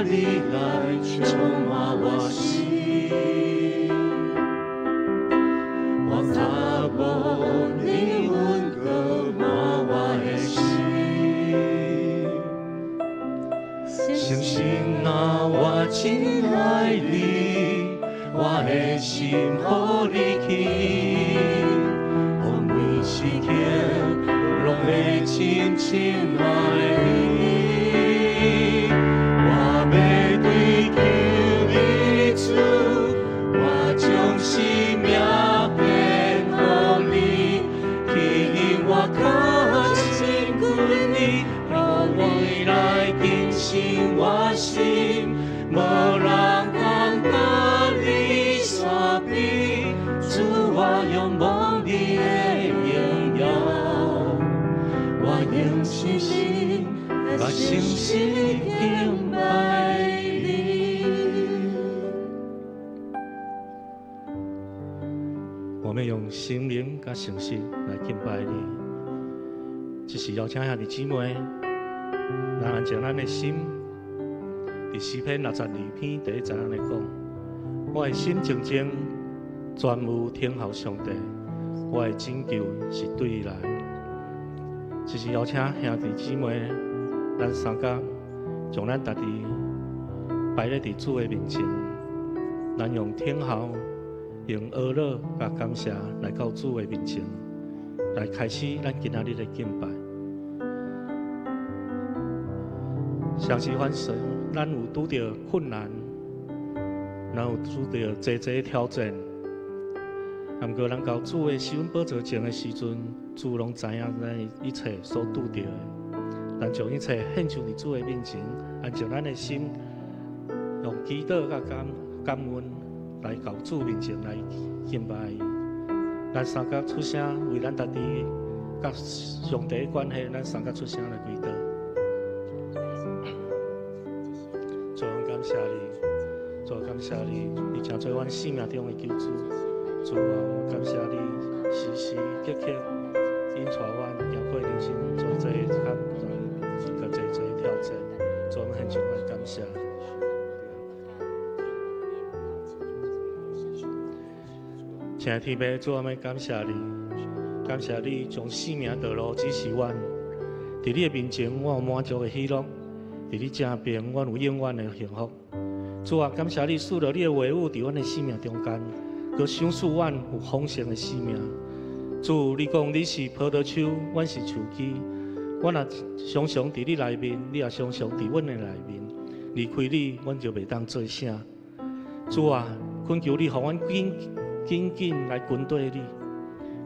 你來充滿我心。我渴慕你溫過滿我的心。相信啊，我真愛你，我的心予你去，我每時刻攏會深深愛你。我欲追求你主，我將生命獻予你，去因我較親近你，予你來更新我心，無人通佮你相比。主，我仰望你的榮耀，我用信心來誠實敬拜你。我們用心靈佮誠實來敬拜你。這是邀請兄弟姊妹，咱安靜咱的心。佇詩篇62篇第一節按呢講：我的心靜靜，專有等候上帝，我的拯救是對伊來。這是邀請兄弟姊妹，咱三個將咱家己擺咧佇主的面前，咱用等候、用哀樂佮感謝來到主的面前，來開始咱今仔日的敬拜。常時凡事，咱有拄著困難，咱有拄著濟濟挑戰，毋過咱到主的施恩寶座前的時陣，主攏知影咱一切所拄著的。咱將一切獻上佇主的面前，按照咱的心，用祈禱佮感恩來到主面前來敬拜伊。咱三個出聲為咱家己佮上帝的關係，咱三個出聲來祈禱。主，感謝你，主感謝你，你成做阮生命中的救主。主啊，我感謝你，時時刻刻引帶阮行過人生濟濟坎佮濟濟挑戰。主，我獻上阮感謝。親愛的天父，主，我們感謝你，感謝你將生命道路指示阮。佇你的面前，我有滿足的喜樂；佇你正邊，阮有永遠的幸福。主啊，感謝你賜予你的話語佇阮的生命中間，閣賞賜阮有豐盛的生命。主，你講你是葡萄樹，阮是樹枝。阮若常常佇你內面，你也常常佇阮的內面。離開你，阮就袂當做啥。主啊，懇求你，予阮緊緊緊來跟綴你，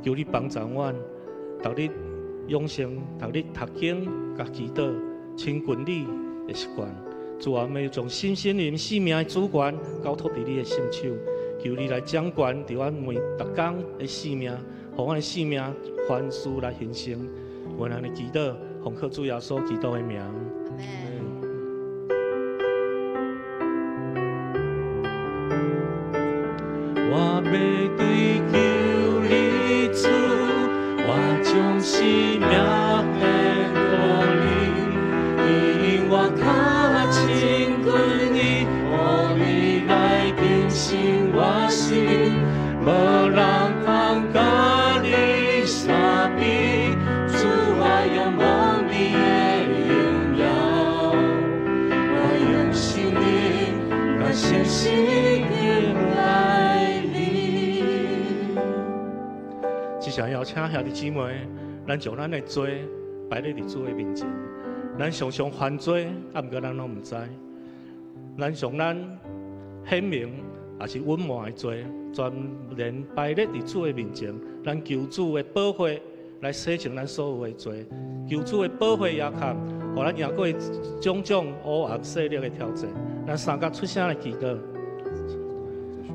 求你幫助阮，逐日養成逐日讀經佮祈禱、親近你的習慣。主啊，我們將身心靈、生命的主權交託佇你的聖手，求你來掌權佇阮每逐工的生命，予阮的生命凡事來形成。我按呢祈禱，奉靠主耶穌基督的名。我欲追求你主，我將生命獻予你，因我較親近你，予你來更新我心，無人通佮你相比。主，我仰望你的榮耀，我用心靈來誠實敬拜你。這時邀請兄弟姊妹，咱將咱的罪擺咧佇主的面前。咱常常犯罪，啊，毋過咱攏毋知。咱將咱顯明抑是隱瞞的罪，全然擺咧佇主的面前。咱求主的寶血來洗淨咱所有的罪，求主的寶血也看，予咱贏過種種黑暗勢力的挑戰。咱三個出聲來祈禱。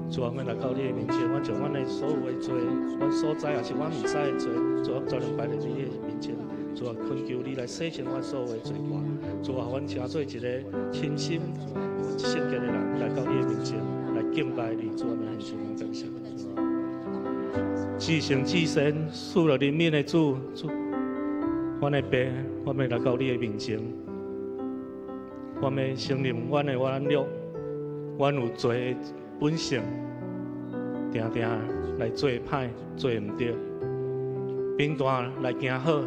主啊，阮來到你的面前，阮將阮的所有的罪，阮所知抑是阮毋知的罪，主啊，全然擺佇你的面前。主啊，懇求你來洗淨阮所有的罪過。主啊，阮成做一個清心聖潔的人，來到你的面前來敬拜你。主啊，阮獻上感謝。至聖至聖，賜予憐憫的主，主，阮的爸，我欲來到你的面前。我們承認阮的軟弱，阮有罪的本性，定定來做歹，做毋對，平淡來行好，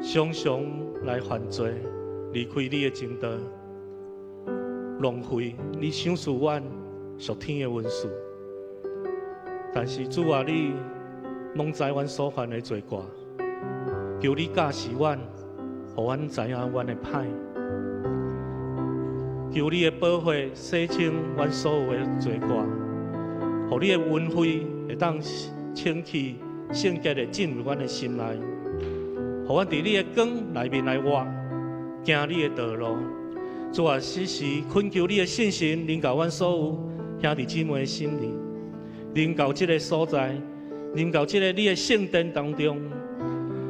常常來犯罪，離開你的正道，浪費你賞賜阮屬天的恩賜。但是主啊，你攏知阮所犯的罪過，求你教示阮，予阮知影阮的歹。求你的寶血洗清阮所有的罪過，予你的恩惠會當清氣聖潔的進入阮的心內，予阮佇你的光內面來活，行你的道路。主啊，時時懇求你的聖神臨到阮所有兄弟姊妹的心裡，臨到這个所在，臨到這个你的聖殿當中。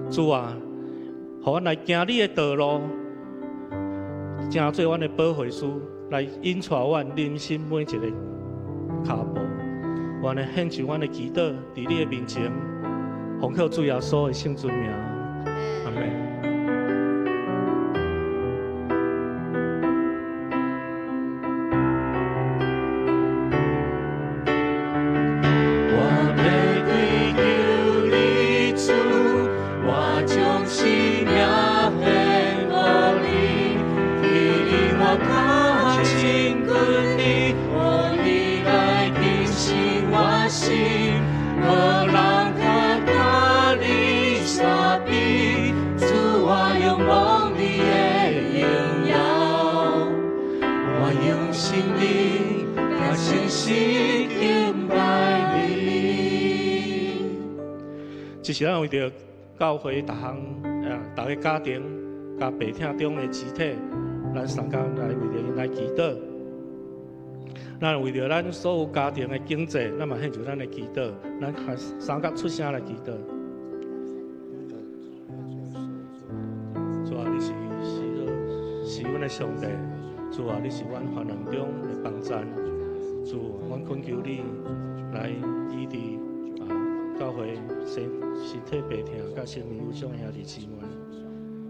主啊，予阮來行你的道路。成做阮的保惠師，來引帶阮人生每一个跤步。阮來獻上阮的祈禱，佇你的面前，奉靠主耶穌的聖尊名，阿們。我欲追求你主，我將生命獻予你，提領我較親近你，予你來更新我心，無人較佮你相比，主，我仰望你的榮耀，我用心靈較誠實敬拜你。這是咱為著教會逐項啊，逐个家庭佮病痛中的肢體，咱相共來為著𪜶來祈禱。咱為著咱所有家庭的經濟，咱嘛獻上咱的祈禱。咱三角出聲來祈禱。主啊，你是是是阮的上帝。主啊，你是阮患難中的幫贊。主，阮懇求你來醫治啊，教會身體病痛佮生命憂傷的兄弟姊妹。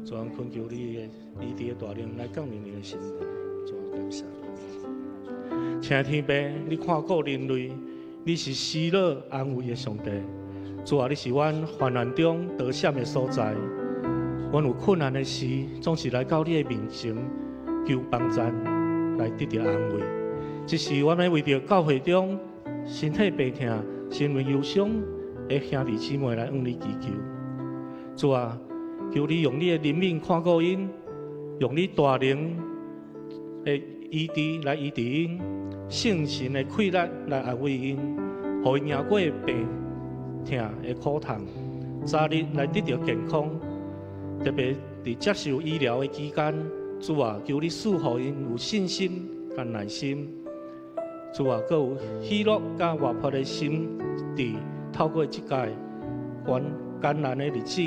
主，阮懇求你的醫治的大能來降臨你的身上。主，感謝。親愛天父，你看顧人類，你是喜樂安慰的上帝。主啊，你是阮患難中躲閃的所在。阮有困難的時，總是來到你的面前求幫贊，來得著安慰。這是阮欲為著教會中身體病痛、心靈憂傷的兄弟姊妹來向你祈求。主啊，求你用你的憐憫看顧𪜶，用你大能的醫治來醫治𪜶，聖神的氣力來安慰𪜶，予𪜶贏過病痛的苦痛，早日來得著健康。特別佇接受醫療的期間，主啊，求你賜予𪜶有信心佮耐心。主啊，閣有喜樂佮活潑的心，佇透過這屆艱難的日子，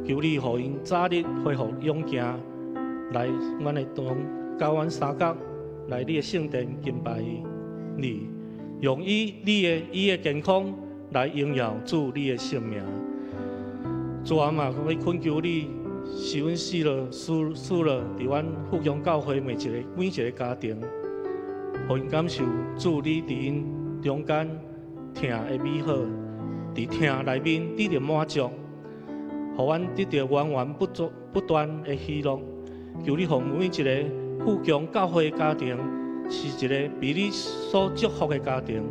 求你予𪜶早日恢復勇健，來阮的中，佮阮相佮來你的聖殿敬拜你，用伊你的伊的健康來榮耀主你的聖名。主啊，嘛，欲懇求你，使阮死了死死了，佇阮富強教會每一个家庭，予𪜶感受主你佇𪜶中間疼的美好，佇疼內面得著滿足，予阮得著源源不絕不斷的喜樂。求你予每一个富強教會的家庭，是一个被你所祝福的家庭，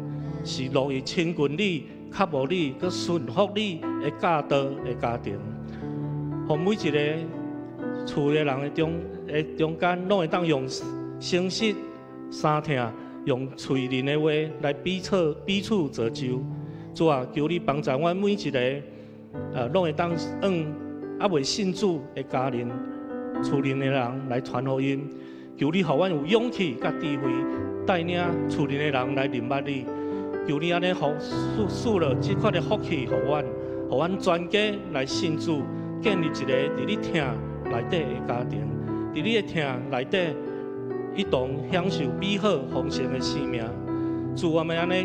是樂意親近你、靠慕你、閣順服你的教導的家庭。予每一个厝的人的中間，攏會當用誠實、相疼，用喙裡的話來彼此造就。主啊，求你幫助阮每一个，攏會當向猶未信主的家人、厝裡的人來傳福音。求你予阮有勇氣佮智慧，帶領厝裡的人來認捌你。求你按呢予賜了這款的福氣予阮，予阮全家來信主，建立一个佇你疼內底的家庭，佇你的疼內底一同享受美好豐盛的生命。主，我們按呢，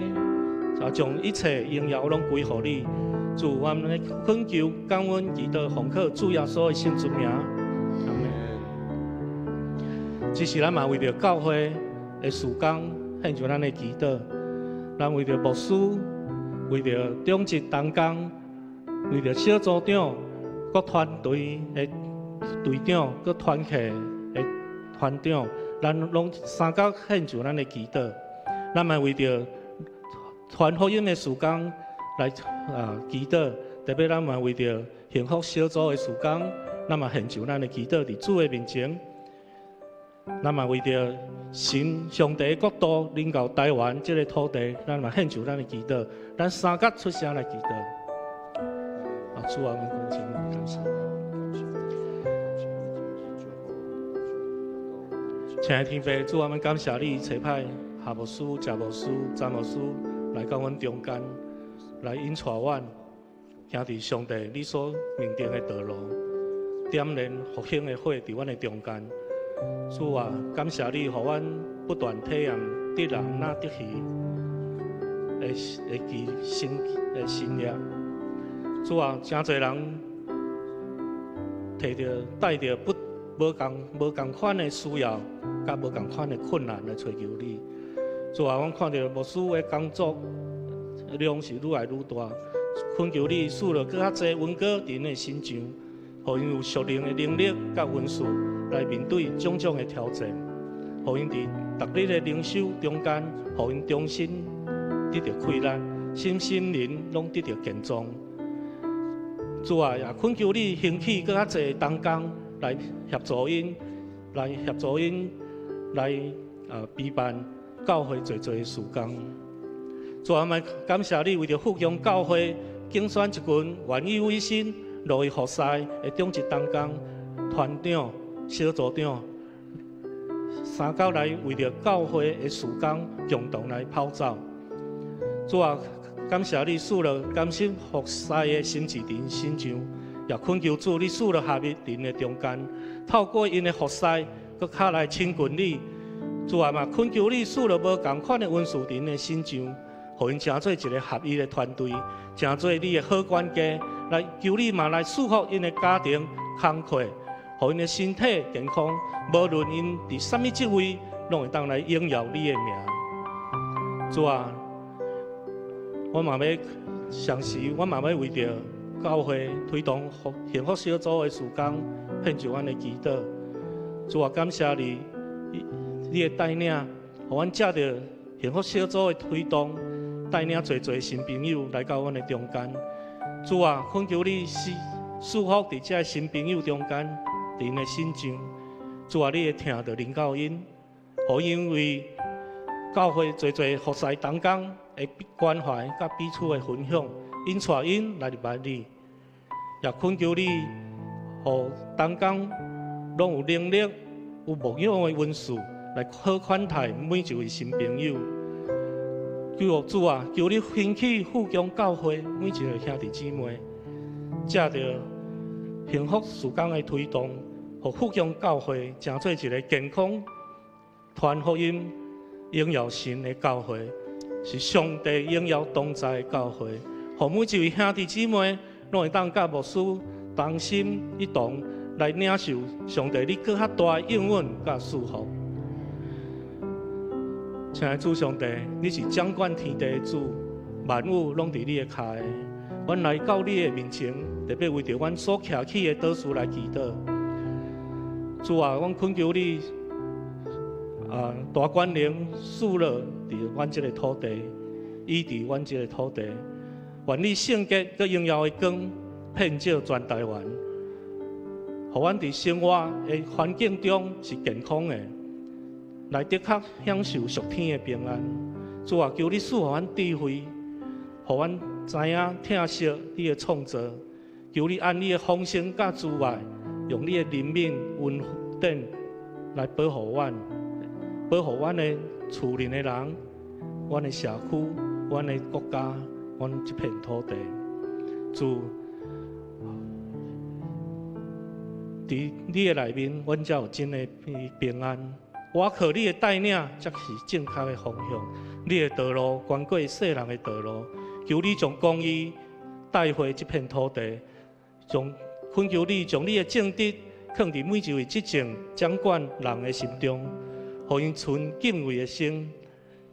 就將一切榮耀攏歸予你。主，我們懇求感恩祈禱，奉靠主耶穌的聖尊名。阿們。只是咱嘛為著教會的事工獻上咱的祈禱，咱為著牧師，為著長執同工，為著小組長、各團隊的隊長、各團契的團長，咱攏三角獻上咱的祈禱。咱嘛為著傳福音的事工來祈禱，特別咱嘛為著幸福小組的事工，咱嘛獻上咱的祈禱佇主的面前。咱嘛為著神上帝的國度臨到台灣這个土地，咱嘛獻上咱的祈禱。咱三角出聲來祈禱。啊，主啊，阮懇求感謝。親愛的天父，主啊，阮感謝你差派夏牧師、謝牧師、詹牧師來到阮中間，來引帶阮行佇上帝你所命定的道路，點燃復興的火佇阮的中間。主啊，感謝你，予阮不斷體驗得人若得魚的奇神的神蹟。主啊，誠濟人提著帶著不無仝款的需要，佮無仝款的困難來揣求你。主啊，阮看著牧師的工作量是愈來愈大，懇求你賜予閣較濟恩膏佇𪜶的身上，予𪜶有屬靈的能力佮恩賜來面對種種的挑戰，予𪜶佇逐日的靈修中間，予𪜶重新得著氣力，身心靈攏得著健壯。主啊，也懇求你興起閣較濟同工來協助𪜶，來協助𪜶來備辦教會濟濟的事工。主啊，嘛感謝你為著富強教會揀選一群願意委身樂意服侍的長執同工、團長、小組長，三角來為著教會的事工共同來跑走。主啊，感謝你賜予甘心服侍的心志佇𪜶身上，也懇求主你賜予合一佇𪜶的中間，透過𪜶的服侍，閣較來親近你。主啊，嘛懇求你賜予無仝款的恩賜佇𪜶的身上，予𪜶成做一个合一的團隊，成做你的好管家，來求你嘛來祝福𪜶的家庭工課，予𪜶的身體健康，無論𪜶佇啥物職位，攏會當來榮耀你的名。主啊，我嘛欲相時，我嘛欲為著教會推動幸福小組的事工，獻上阮的祈禱。主啊，感謝你，你的帶領，予阮藉著幸福小組的推動，帶領濟濟新朋友來到阮的中間。主啊，懇求你賜祝福佇這新朋友中間，佇𪜶的身上。主啊，你的疼著臨到𪜶，予𪜶為教會濟濟服侍同工的關懷佮彼此的分享，𪜶帶𪜶來入來你，也懇求你，予同工攏有能力、有牧養的恩賜，來好款待每一位新朋友。求主啊，求你興起富強教會每一个兄弟姊妹，藉著幸福事工的推動，予富強教會成做一个健康、傳福音、榮耀神的教會，是上帝榮耀同在的教會。予每一位兄弟姊妹攏會當佮牧師同心一同來領受上帝你閣較大的應允佮祝福。親愛的主上帝，你是掌管天地的主，萬有攏佇你的跤下。阮來到你的面前，特別為著阮所徛起的導師來祈禱。主啊，阮懇求你啊，大權能賜落佇阮這个土地，醫治阮這个土地。願你聖潔閣榮耀的光遍照全台灣，予阮佇生活的環境中是健康的，來的確享受屬天的平安。主啊，求你賜予阮智慧，予阮知影疼惜你的創造。求你按你的豐盛佮慈愛，用你的憐憫恩典來保護阮，保護阮的厝內的人，阮的社區，阮的國家，阮這片土地。主，佇你的內面，阮才有真的平安。倚靠你的帶領，才是正確的方向。你的道路懸過世人的道路，求你將公義帶回這片土地，將懇求你將你的正直囥佇每一位執政掌管人的心中，予𪜶存敬畏的心，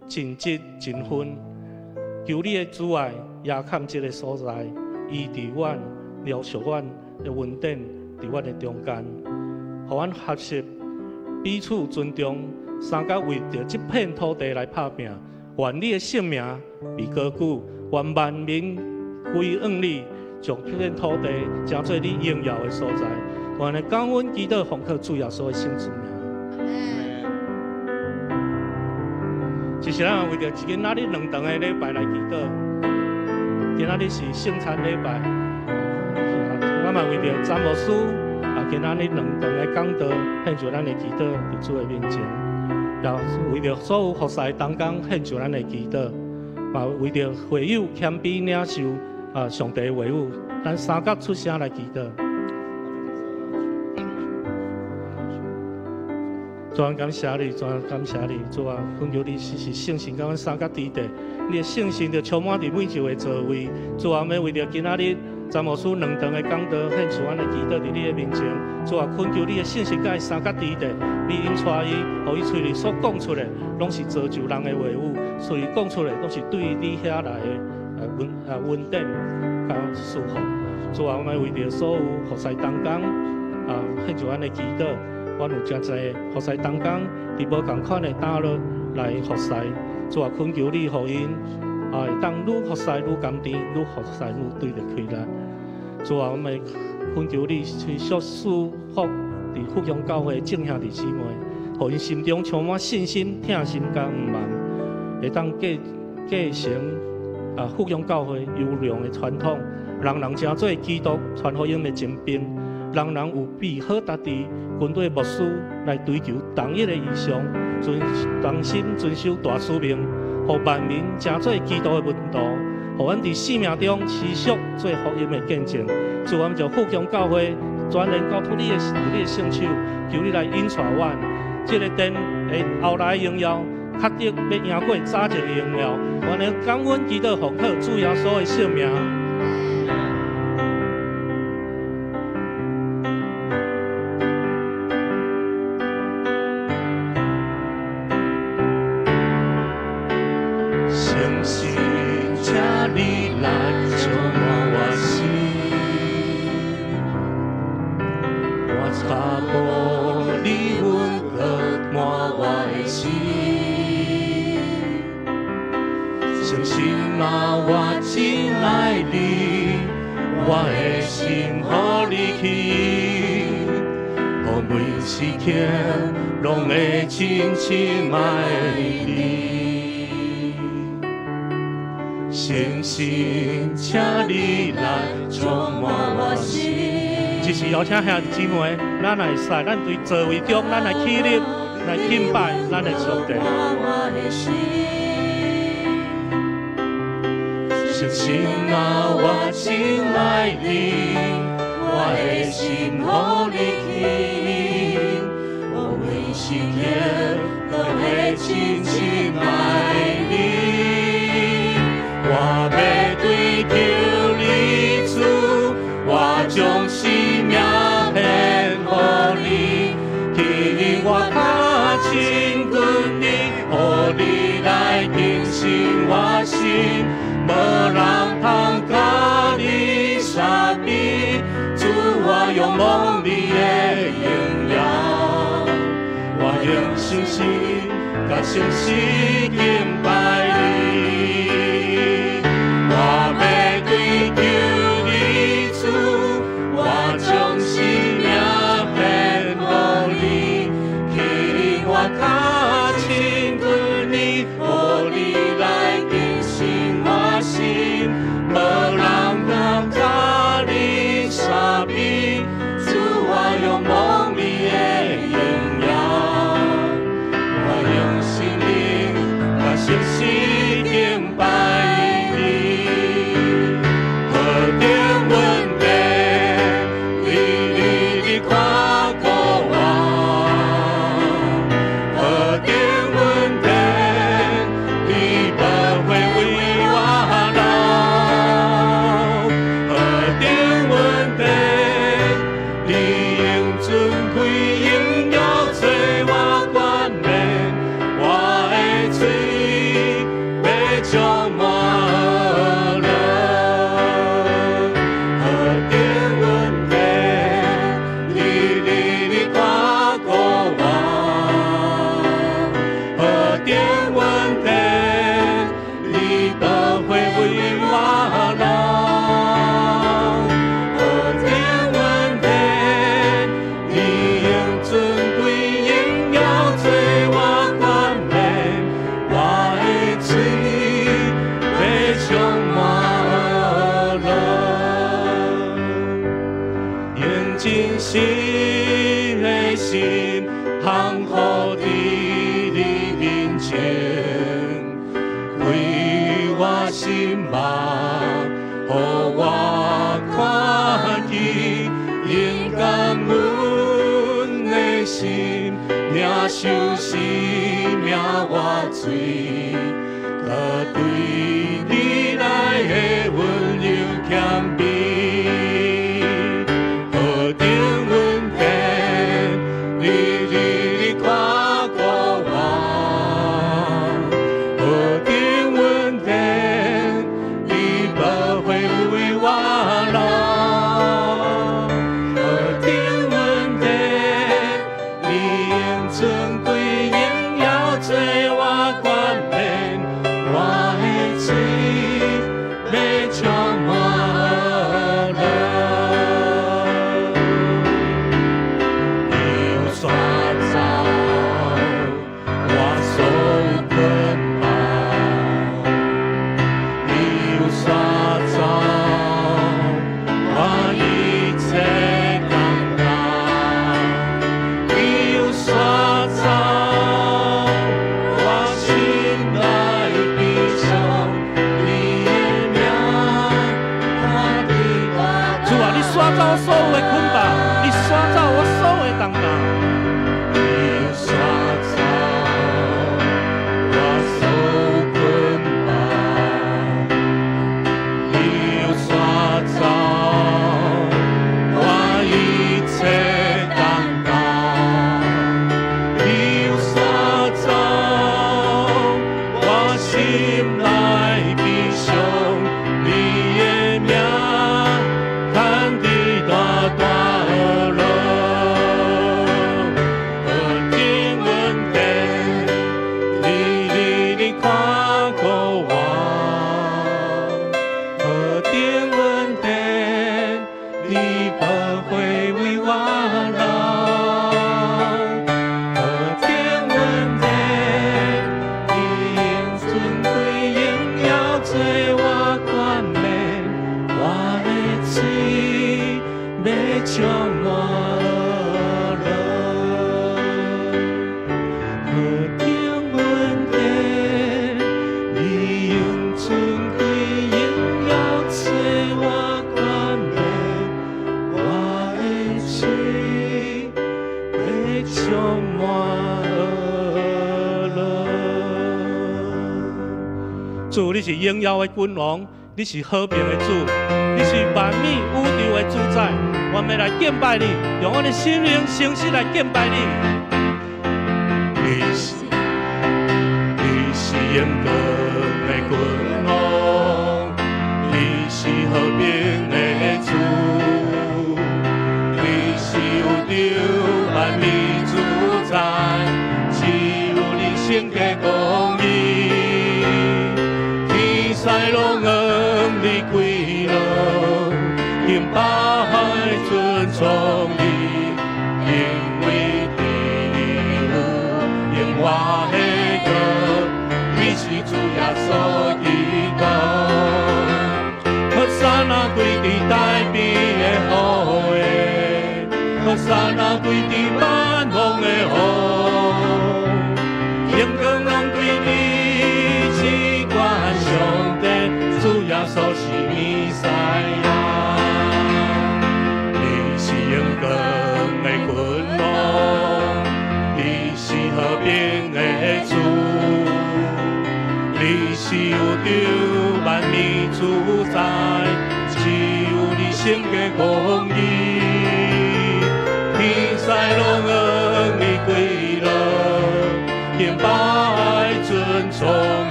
盡職盡分。求你的慈愛遮蓋這个所在，醫治阮、療癒阮的恩典佇阮的中間，予阮學習彼此尊重，相佮為著這片土地來拍拚。願你的聖名被高舉，願萬民歸向你，將這片土地成做你榮耀的所在。願你感恩祈禱奉靠主耶穌的聖子名。其實咱為著今仔日兩頓的禮拜來祈禱，今仔日是聖餐禮拜，我嘛為著詹牧師啊，今仔日兩頓的講道，獻上咱的祈禱佇主的面前，也為著所有服侍同工獻上咱的祈禱，嘛為著會友謙卑領受啊上帝的話語，咱三甲出聲來祈禱。主啊，感謝你，主啊，感謝你，主啊，懇求你時時聖神佮阮相佮佇咧，你的聖神就充滿佇每一個座位。主啊，欲為著今仔日詹牧師兩頓的講道，獻上阮的祈禱佇你的面前。主啊，懇求你的聖神佮伊相佮佇咧，你引帶伊，予伊喙裡所講出來，攏是造就人的話語，喙裡講出來，攏是對你遐來的恩典佮祝福。主啊，阮欲為著所有服侍同工啊，獻上阮的祈禱。阮有誠濟服侍同工，佇無仝款的擔落來服侍，主啊，懇求你，予𪜶啊，會當愈服侍愈甘甜，愈服侍愈對著起力。主啊，阮欲懇求你持續賜福佇福陽教會眾兄弟姊妹，予𪜶心中充滿信心、疼心佮毋忘，會當繼承啊福陽教會優良的傳統，人人成做基督傳福音的精兵。人人有備好家己軍隊牧師來追求同一个異象，同心遵守大使命，予萬民成做基督的門徒，予阮佇生命中持續做福音的見證。主，阮就福陽教會全然交託你的聖手，求你來引帶阮。這个殿的後來榮耀，確定欲贏過早前的榮耀。阮的感恩祈禱奉靠主耶穌的聖名。深深愛你，聖神，請你來充滿我心。這是邀請兄弟姊妹，咱來使，咱對座位中，咱來起立，來敬拜咱的上帝。聖神啊，我真愛你，我的心予你去，我每時刻都會深深愛你。我欲追求你主，我將生命獻予你，吸引我較親近你，予你來更新我心。無人通佮你相比，主，我仰望你的榮耀，我用信心佮誠實敬拜你。我欲追求你主，我將生命獻予你，吸引我較親近你，予你來更新我心，無人通佮你相比，主，我仰望你的榮耀，我用心靈佮誠實。真實的心，降服佇你面前，開我心目，予我看見，用感恩的心，領受生命活水，閣對你來的溫柔謙卑。何等恩典，你日日看顧我；何等恩典，你寶血為我流。何等恩典，你用尊貴榮耀做我冠冕，我的喙欲充滿樂。你有刷走我所有捆綁，你有刷走我一切擔當，你有刷走我心內悲傷，你的名看佇大。主啊，你刷走我所有的捆綁，你刷走我所有的擔當。你有刷走我所有捆綁，你有刷走我一切擔當，你有刷走我心內悲傷，你的名牽佇大大樂。何等恩典，你日日看顧我；何等恩典，你寶血為我流。何等恩典，你用尊貴榮耀做我冠冕，我的喙欲充滿樂。何等恩典，你用尊貴榮耀做我冠冕，我的喙欲充滿樂。主，你是榮耀的君王，你是和平的主，你是萬物宇宙的主宰。我們來敬拜你，用我的心靈誠實來敬拜你。你是榮光的君王，你是和平的主，你是宇宙萬物主宰，只有你聖潔公義，天使攏向你跪落，敬拜尊崇你，因為佇你有永活的國，你是主耶穌基督。何沙那歸佇大悲的好的，何沙那歸佇萬王的王，榮光攏歸佇至懸上帝，主耶穌是彌賽亞。你是榮光的君王，你是和平的主，你是宇宙萬物主宰，只有你聖潔公義，天使攏向你跪落，敬拜尊崇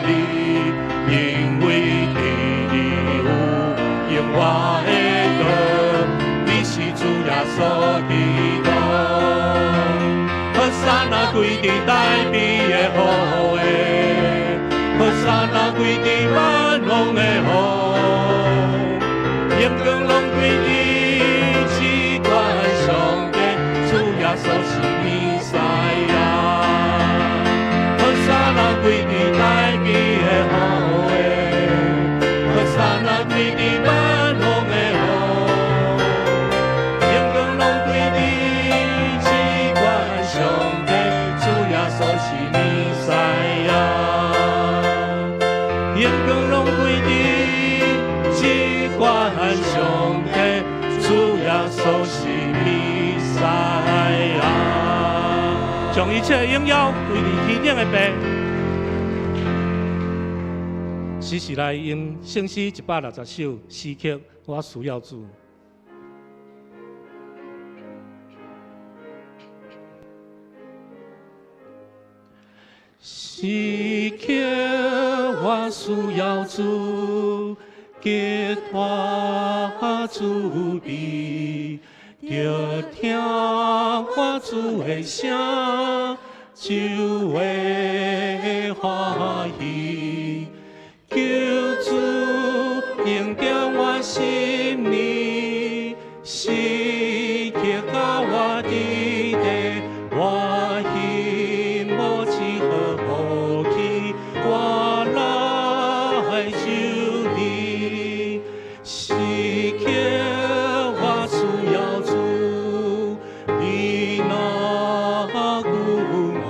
你，因為佇你有永活的國，你是主耶穌基督。何沙那歸佇大悲的好的，何沙那歸佇萬王的王，榮光攏歸佇至懸上帝，主耶穌是彌賽亞。何沙那歸佇大悲的好的，何沙那歸佇萬王的王，榮光攏歸穌是彌賽亞，將一切榮耀歸予天頂的父。時時來用聖詩160首時刻，我需要主。時刻我需要主，極大慈悲，著聽我主的聲，就會歡喜。求主恩典我心裡，時刻佮我佇咧，我希無一號福氣，我來求你。時刻我需要主，你若顧我，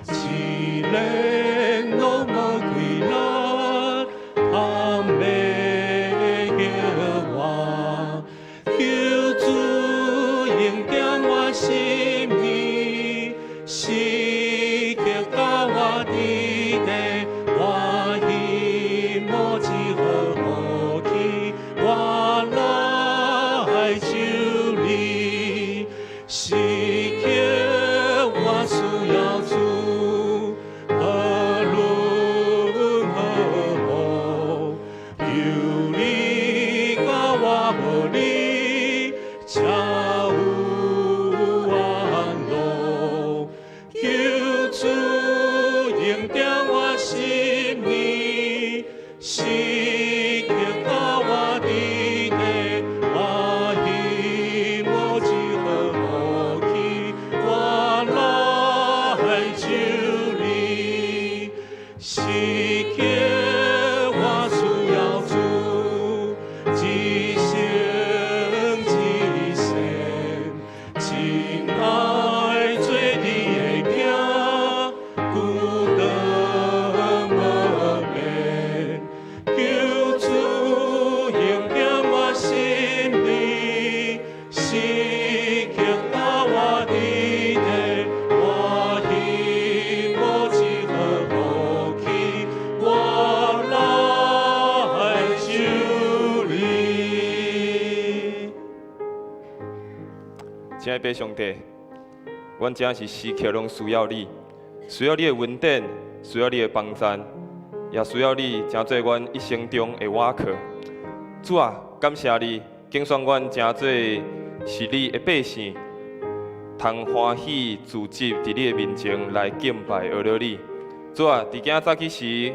試煉攏無氣力，通欲叫我。求主恩典我心裡，時刻佮我佇咧，我希無一號福氣，我來求你。時刻我需要主，無論何方，有你佮我無你，才有安樂。求主恩典我心裡，時刻佮我佇咧，我希無一號福氣，我來求你。時刻我需要主，一生一世，真愛做你的囝，孤單無變。求主恩典我心裡，時刻佮我佇咧，我希無一號福氣，我來求你。親愛的父上帝，阮真是時刻攏需要你，需要你的恩典，需要你的幫贊，也需要你成做阮一生中的倚靠。主啊，感謝你，揀選阮成做是你的百姓，通歡喜聚集佇你的面前來敬拜阿羅你。主啊，佇今早起時，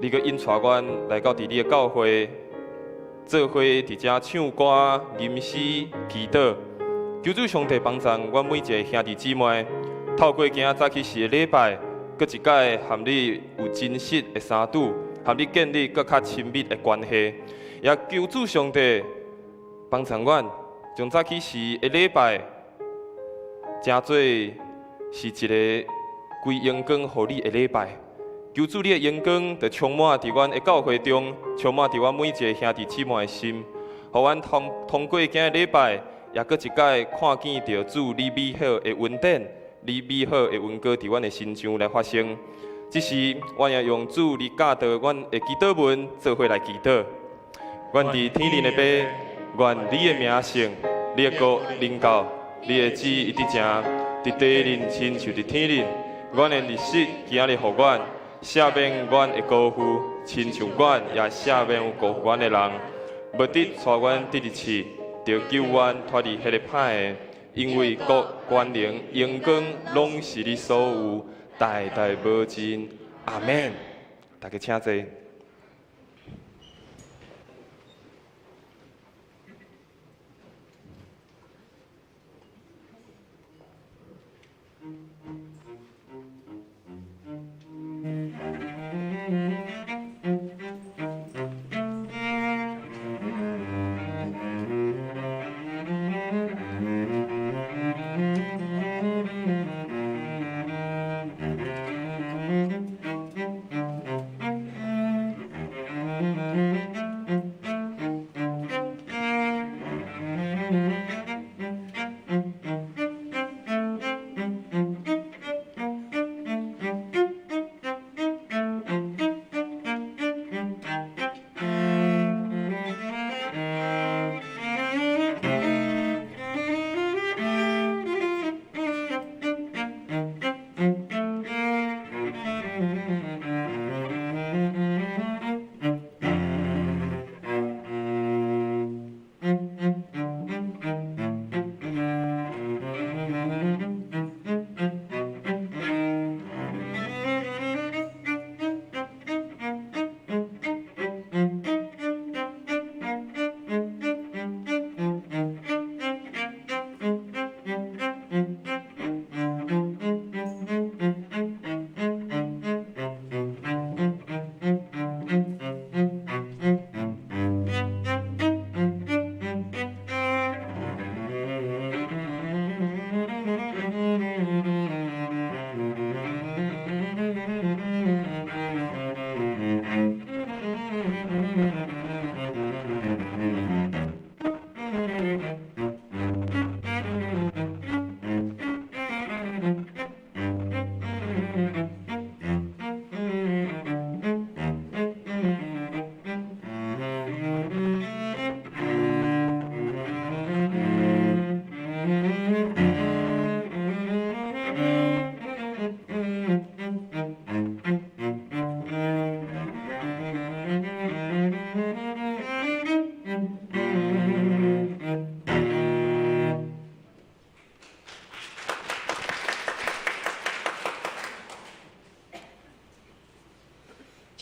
你閣引帶阮來到佇你的教會，做伙佇遮唱歌、吟詩、祈禱。求主上帝幫贊阮每一个兄弟姊妹，透過今仔早起時的禮拜，閣一擺和你有真實的相拄，和你建立閣較親密的關係。也求主上帝幫贊阮，將早起時的禮拜，成做是一个歸榮光予你的禮拜。求主你的榮光，就充滿佇阮的教會中，充滿佇阮每一个兄弟姊妹的心，予阮通過今日禮拜，也閣一擺看見著主你美好的恩典，你美好的恩膏佇阮的身上來發生。這時，我也用主你教導阮的祈禱文，做伙來祈禱。阮佇天頂的父，願你的名聖，你的國臨到，你的旨意佇成，佇地頂親像佇天頂。阮的日食今日予阮，赦免阮的過負，親像阮也赦免有過負阮的人。毋得帶阮得入試，著救阮脫離彼个歹的，因為國、權能、榮光，攏是你所有，代代無盡。阿們。大家請坐。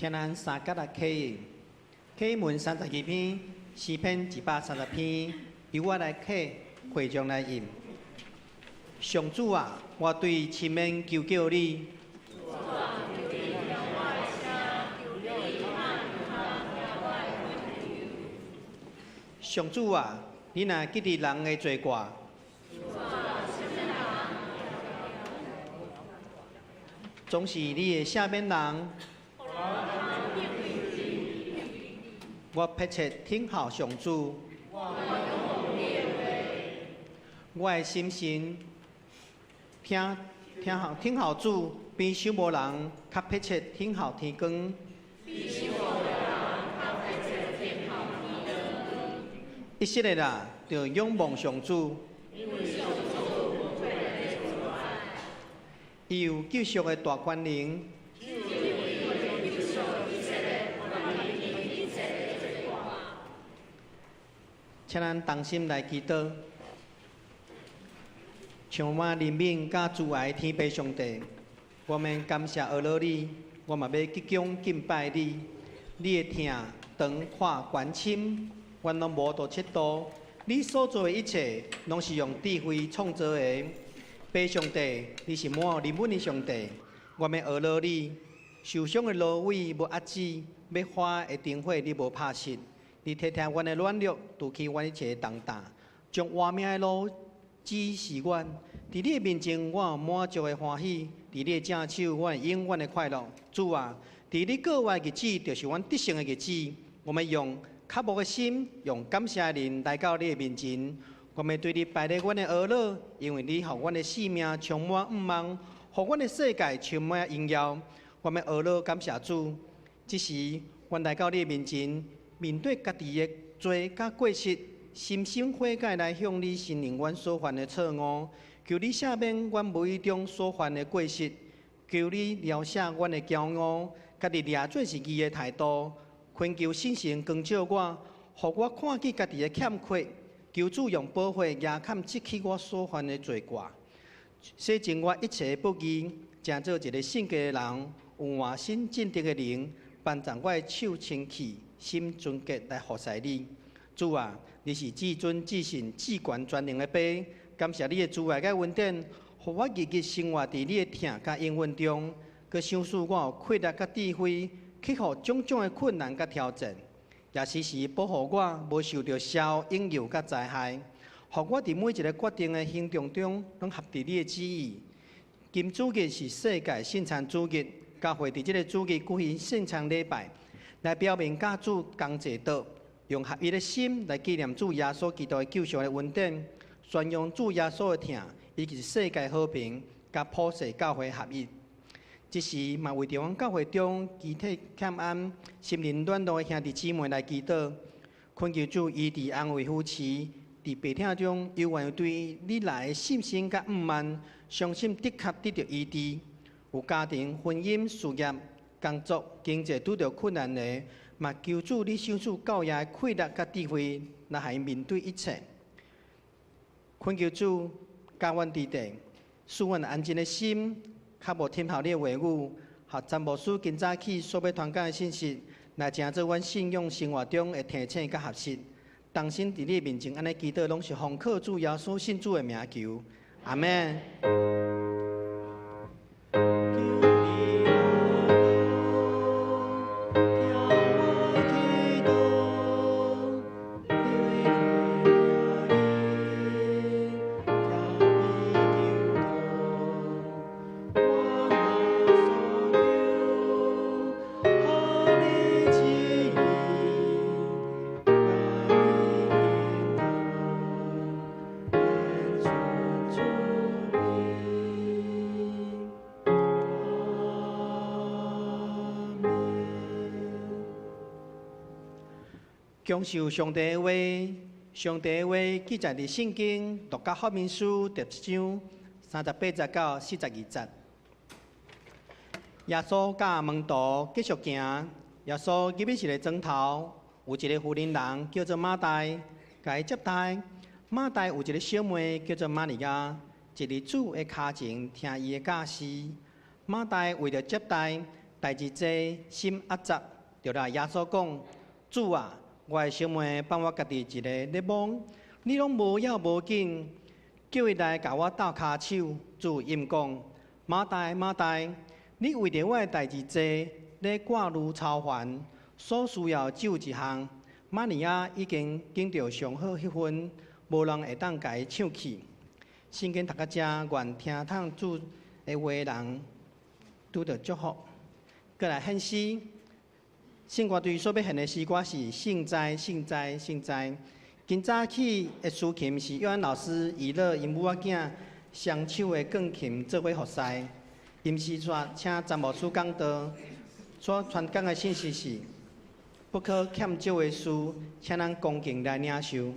請咱三節來啟應，啟文32篇，詩篇130篇，由我來啟，會眾來吟。上主啊，我對深淵求叫你。上主啊，你若記得人的罪過，總是你會赦免人。我迫切等候上主，我的心神聽聽候等候主，比守墓人較迫切等候天光。以色列啊，著仰望上主，伊有救贖的大權能。請咱同心來祈禱，充滿憐憫佮慈愛的天父上帝，我們感謝阿羅你，我嘛欲鞠躬敬拜你。你的疼長闊寬深，阮攏無度測度。你所做的一切，攏是用智慧創造的。父上帝，你是滿有憐憫的上帝，我們阿羅你。受傷的蘆葦無遏止，欲花的燈火你無拍熄。你體貼阮的軟弱，除去阮一切的重擔，將活命的路指示阮。佇你的面前，我有滿足的歡喜；佇你的正手，我會永遠的快樂。主啊，佇你顧月的日子，就是阮得勝的日子。我們用渴慕的心，用感謝的靈來到你的面前。我們對你拜禮阮的阿樂，因為你予阮的生命充滿向望，予阮的世界充滿榮耀。我們阿樂感謝主。這時，阮來到你的面前。面對家己的罪佮過失，深深悔改來向你承認阮所犯的錯誤，求你赦免阮無意中所犯的過失，求你饒赦阮的驕傲，家己掠做是義的態度，懇求聖神光照我，予我看見家己的欠缺，求主用寶血額坎拭去我所犯的罪過，洗淨我一切的不義，成做一个聖潔的人，有換新正直的靈，幫助我的手清氣。心純潔來服侍你，主啊，你是至尊至聖至懸全能的父，感謝你的慈愛佮恩典，予我日日生活佇你的疼佮應允中，閣賞賜我有氣力佮智慧，克服種種的困難佮挑戰，也時時保護我無受著邪惡引誘佮災害，予我佇每一个決定的行動中，攏合佇你的旨意。今主日是世界聖餐主日，教會佇這个主日舉行聖餐禮拜。來表明佮主同坐桌，用合一的心來紀念主耶穌基督的救贖的恩典，宣揚主耶穌的疼，以及世界和平，佮普世教會合一。這時嘛，為著阮教會中肢體欠安、心靈軟弱的兄弟姊妹來祈禱，懇求主醫治安慰扶持，佇病痛中猶原有對你來的信心佮向望，相信的確得著醫治。有家庭、婚姻、事業、工作、經濟拄著困難的，嘛求主你賞賜夠額的氣力佮智慧，來予𪜶面對一切。懇求主教阮弟弟，賜阮安靜的心，較無聽候你的話語，予詹牧師今早起所欲傳講的信息，來成做阮信仰生活中的提醒佮學習。同心佇你面前按呢祈禱，攏是奉靠主耶穌聖子的名求，阿們。享受上帝的話，上帝的話記載佇聖經路加福音書第七章38節到42節。耶穌佮門徒繼續行，耶穌入去一个莊頭，有一个婦人人叫做馬大，共伊接待。馬大有一个小妹叫做瑪利亞，坐佇主的跤前聽伊的教示。馬大為著接待，代誌濟，心壓雜，就來耶穌講：主啊，我的小妹放我家己一个咧忙，你攏無要無緊，叫伊來共我鬥跤手。主應講：馬大馬大，你為著我的代誌濟，咧掛慮操煩，所需要只有一項。瑪利亞已經揀著上好彼份，無人會當共伊搶去。聖經讀到遮，願聽通主的話的人拄著祝福。閣來獻詩，聖歌隊所欲獻的詩歌是《聖哉聖哉聖哉》。今早起的司琴是約翰老師、以樂𪜶母仔囝雙手的鋼琴做伙服侍。臨時煞請詹牧師講道，所傳講的信息是不可欠少的事，請咱恭敬來領受。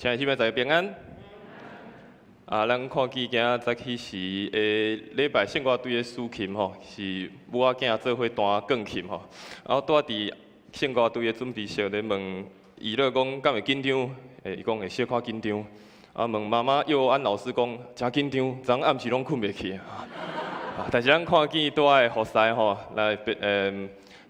親愛的姊妹，大家平安。啊，咱看見今仔早起時的禮拜聖歌隊的司琴吼，是母仔囝做伙彈鋼琴吼。啊，我拄仔佇聖歌隊的準備室咧問伊樂講，敢會緊張？欸，伊講會小可緊張。啊，問媽媽幼安老師講，誠緊張，昨暗時攏睏袂去。啊，但是咱看見拄仔的服侍吼，來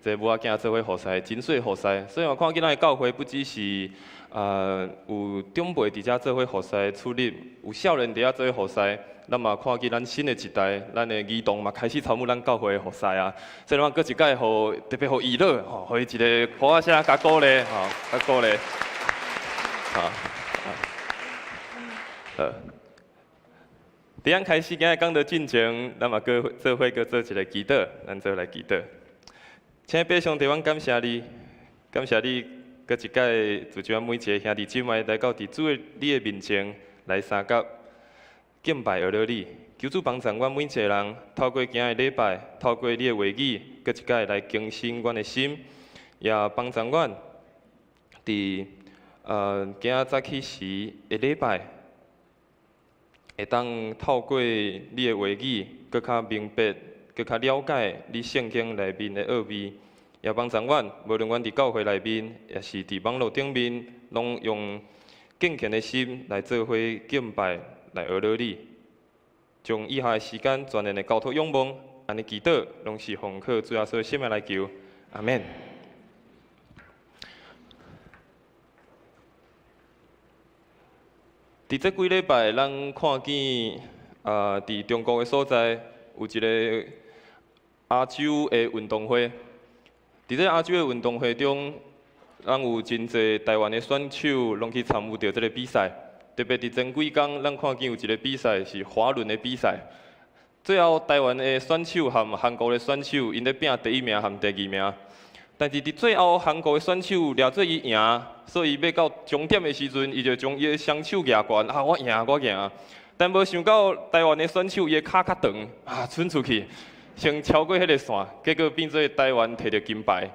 這母仔囝做伙服侍，真媠服侍。所以我看見咱的教會不只是有長輩佇遮做伙服侍出入，有少年佇遐做伙服侍，咱嘛看見咱新的一代，咱的兒童嘛開始參與咱教會的服侍啊。所以咱閣一擺予特別予娛樂，吼，予伊一个鼓仔聲，共鼓勵，吼，共鼓勵。好，好。佇咱開始今日講道進前，咱嘛閣做伙閣做一个祈禱，咱做伙來祈禱。親愛的上帝，阮感謝你，感謝你。閣一擺，自將每一个兄弟姊妹來到佇主的你的面前來相佮敬拜阿羅你，求主幫助阮每一个人，透過今日禮拜，透過你的話語，閣一擺來更新阮的心，也幫助阮佇今仔早起時的禮拜，會當透過你的話語，閣較明白，閣較了解你聖經內面的奧秘。也幫助阮，無論阮佇教會內面，抑是佇網路頂面，攏用敬虔的心來做伙敬拜，來阿羅你。將以下的時間全然的交託仰望，按呢祈禱，攏是奉靠主耶穌聖名來求，阿們。佇這幾禮拜，咱看見啊，佇中國的所在有一个亞洲的運動會。佇這亞洲的運動會中，咱有真濟台灣的選手攏去參與著這个比賽。特別佇前幾工，咱看見有一个比賽是滑輪的比賽。最後，台灣的選手和韓國的選手，𪜶咧拚第一名和第二名。但是佇最後，韓國的選手掠做伊贏，所以欲到終點的時陣，伊就將伊的雙手舉懸，啊，我贏，我贏。但無想到台灣的選手伊的跤較長，啊，伸出去。先超過彼个線，結果變做台灣摕著金牌。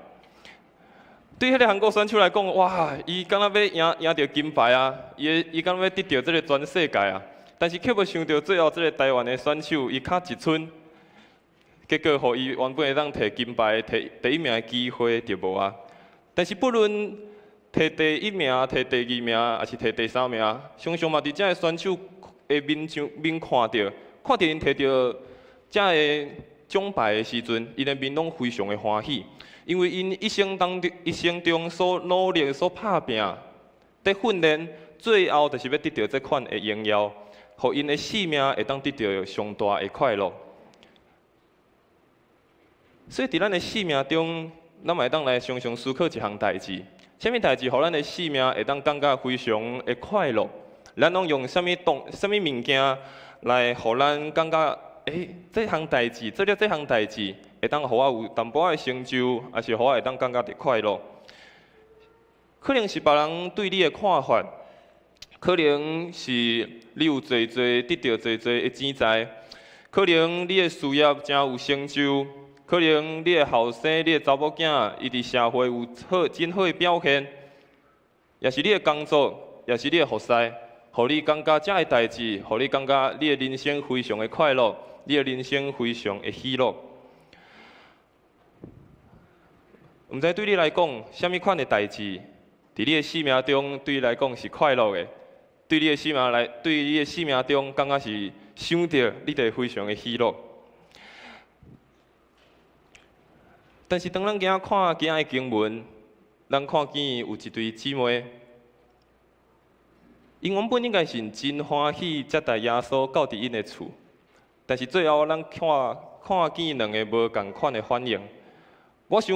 對彼个韓國選手來講，哇，伊敢若欲贏贏著金牌啊！伊伊敢若欲得著這个全世界啊！但是卻無想著最後這个台灣的選手，伊跤一伸，結果予伊原本會當摕金牌、摕第一名的機會就無啊！但是不論摕第一名、摕第二名，抑是摕第三名，常常嘛佇遮个選手的面上面看著，看著𪜶摕著遮个獎牌的時陣，𪜶的面攏非常的歡喜，因為𪜶一生當中、一生中所努力、所拍拚、佇訓練，最後就是欲得著這款的榮耀，予𪜶的生命會當得著上大的快樂。所以，佇咱的生命中，咱嘛會當來常常思考一項代誌，啥物代誌予咱的生命會當感覺非常的快樂？咱攏用啥物動、啥物物件來予咱感覺？欸，這項代誌，做了這項代誌，會當予我有淡薄仔的成就，抑是予我會當感覺著快樂。可能是別人對你的看法，可能是你有濟濟得著濟濟的錢財，可能你的事業誠有成就，可能你的後生、你的查某囝，伊佇社會有好真好的表現，抑是你的工作，抑是你的服侍，予你感覺這个代誌，予你感覺你的人生非常的快樂。你的人生非常的喜樂。毋知對你來講，啥物款的代誌，佇你的生命中對你來講是快樂的？對你的生命來，對你的生命中，感覺是想著你就會非常的喜樂。但是當咱今仔看今仔的經文，咱看見有一對姊妹，𪜶原本應該是真歡喜接待耶穌到佇𪜶的厝。但是最後，咱看看見兩个無仝款的反應。我想，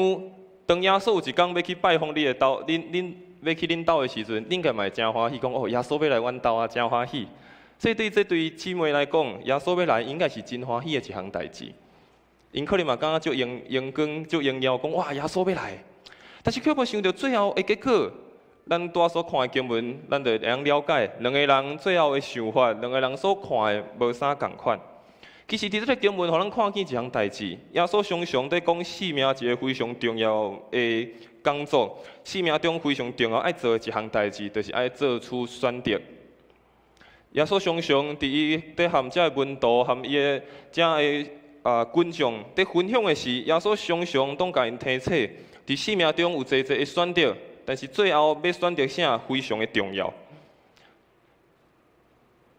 當耶穌有一工欲去拜訪你的兜，恁恁欲去恁兜的時陣，恁應該嘛會誠歡喜，講哦，耶穌欲來阮兜啊，誠歡喜。所以對這對姊妹來講，耶穌欲來應該是真歡喜的一項代誌。𪜶可能嘛感覺足榮榮光、足榮耀，講哇，耶穌欲來。但是卻無想著最後的結果，咱拄仔所看的經文，咱就會當了解兩个人最後的想法，兩个人所看的無啥仝款。其實，佇這个經文，予咱看見一項代誌。耶穌常常佇講生命一个非常重要的工作，生命中非常重要愛做的一項代誌，就是愛做出選擇。耶穌常常佇伊佇和遮个門徒和伊的遮个群眾佇分享的時，耶穌常常攏共𪜶提醒，佇生命中有濟濟的選擇，但是最後欲選擇啥非常的重要。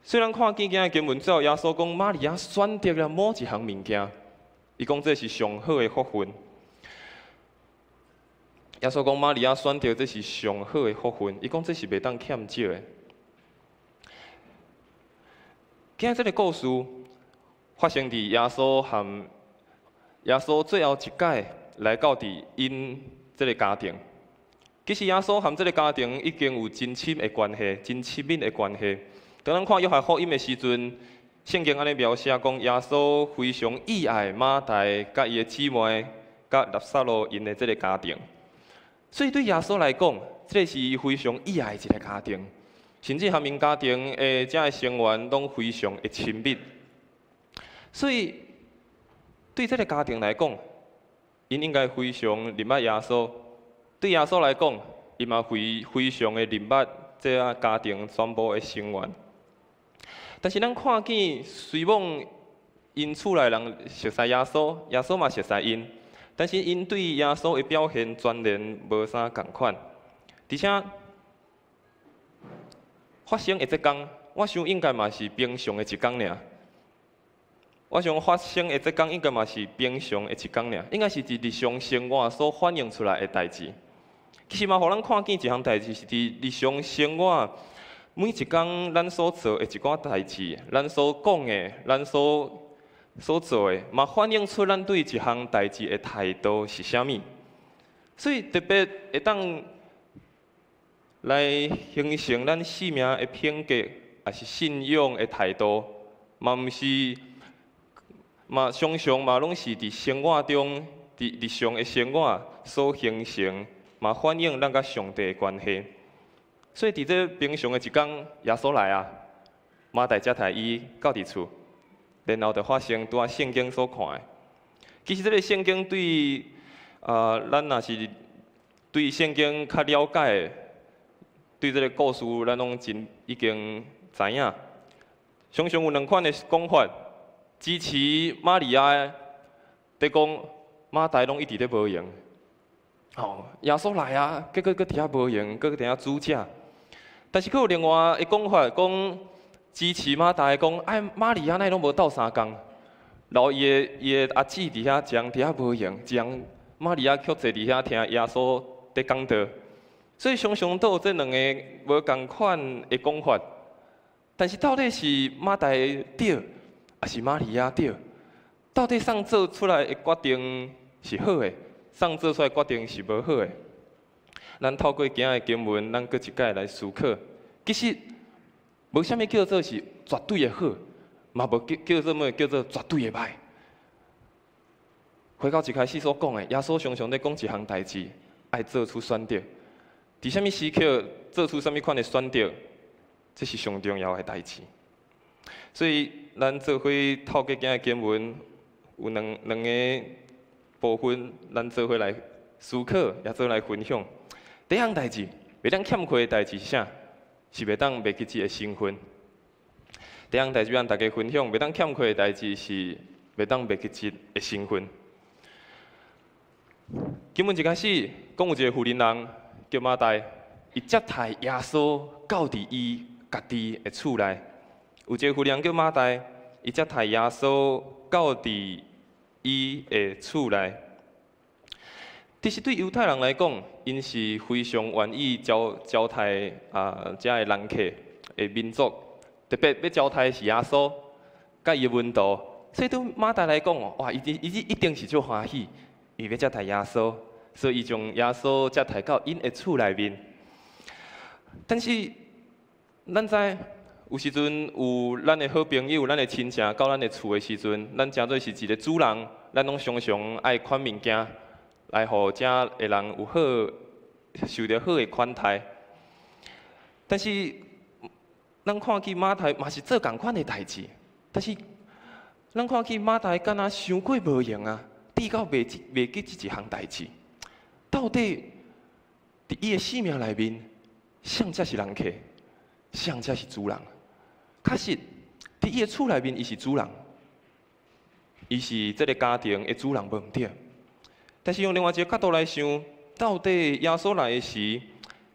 雖然看見今仔經文最後，耶穌講瑪利亞選擇了某一項物件，伊講這是上好的福分。耶穌講瑪利亞選擇這是上好的福分，伊講這是袂當欠少的。今仔這個故事發生佇耶穌和耶穌最後一擺來到佇𪜶這个家庭。其實耶穌和這个家庭已經有真親的關係，真親密的關係。當咱看約翰福音的時陣，聖經按呢描寫講，耶穌非常喜愛馬大佮伊的姊妹佮拉撒路𪜶的這个家庭。所以對耶穌來講，這个是伊非常喜愛的一个家庭，甚至和𪜶家庭的遮个成員攏非常的親密。所以對這个家庭來講，𪜶應該非常認捌耶穌。對耶穌來講，伊嘛非非常的認捌這个家庭全部的成員。但是咱看見，雖罔𪜶厝內人熟似耶穌，耶穌嘛熟似𪜶，但是𪜶對耶穌的表現全然無啥仝款。而且發生的這工，我想應該嘛是平常的一工爾。我想發生的這工應該嘛是平常的一工爾，應該是佇日常生活所反映出來的代誌。其實嘛，予咱看見一項代誌是佇日常生活每一工咱所做的一寡代誌，咱所講的，咱所做的，嘛反映出咱對一項代誌的態度是啥物。所以特別會當來形成咱生命的品格，抑是信仰的態度，嘛毋是，嘛常常嘛攏是佇生活中，佇日常的生活所形成，嘛反映咱佮上帝的關係。所以佇這平常的一工，耶穌來啊，馬大接待伊到佇厝，然後就發生拄仔聖經所看的。其實這個聖經對咱若是對聖經較了解的，對這個故事咱攏真已經知影。常常有兩款的講法，支持瑪利亞的，佇講馬大攏一直咧無閒。吼，耶穌來啊，結果閣佇遐無閒，閣佇遐煮食。但是閣有另外的講法，講支持馬大的講，哎，瑪利亞哪會攏無鬥相共？然後伊的阿姊佇遐一人佇遐無閒，一人瑪利亞卻坐佇遐聽耶穌佇講道。所以常常都有這兩個無仝款的講法。但是到底是馬大對，抑是瑪利亞對？到底啥做出來的決定是好的，啥做出來的決定是無好的？咱透過今仔的經文，咱閣一擺來思考。其實無啥物叫做是絕對的好，嘛無叫叫做麼叫做絕對的歹。回到一開始所講的，耶穌常常咧講一項代誌，愛做出選擇。佇啥物時刻做出啥物款的選擇，這是上重要的代誌。所以，咱做伙透過今仔經文，有兩個部分，咱做伙來思考，也做來分享。第一項代誌，袂當欠缺的代誌是啥？是袂當袂記這个身份。第一項代誌欲佮大家分享，袂當欠缺的代誌是袂當袂記這个身份。經文一開始講有一個婦人人叫馬大，伊接待耶穌到佇伊家己的厝內。有一個婦人叫馬大，伊接待耶穌到佇伊的厝內。其實對猶太人來講，𪜶是非常願意招招待遮个人客的民族，特別欲招待是耶穌佮伊的門徒，所以對馬大來講，哇，伊伊一定是足歡喜，伊欲接待耶穌，所以伊將耶穌接待到𪜶的厝內面。但是，咱知有時陣有咱的好朋友、咱的親戚到咱的厝的時陣，咱誠做是一個主人，咱攏常常愛款物件，來予遮的人有好受著好的款待。但是，咱看見馬大嘛是做仝款的代誌，但是咱看見馬大敢若傷過無閒啊，至到袂記袂記這一項代誌。到底佇伊的生命內面，啥才是人客，啥才是主人？確實，佇伊的厝內面，伊是主人，伊是這个家庭的主人，無毋對。但是用另外一个角度來想，到底耶穌來的時，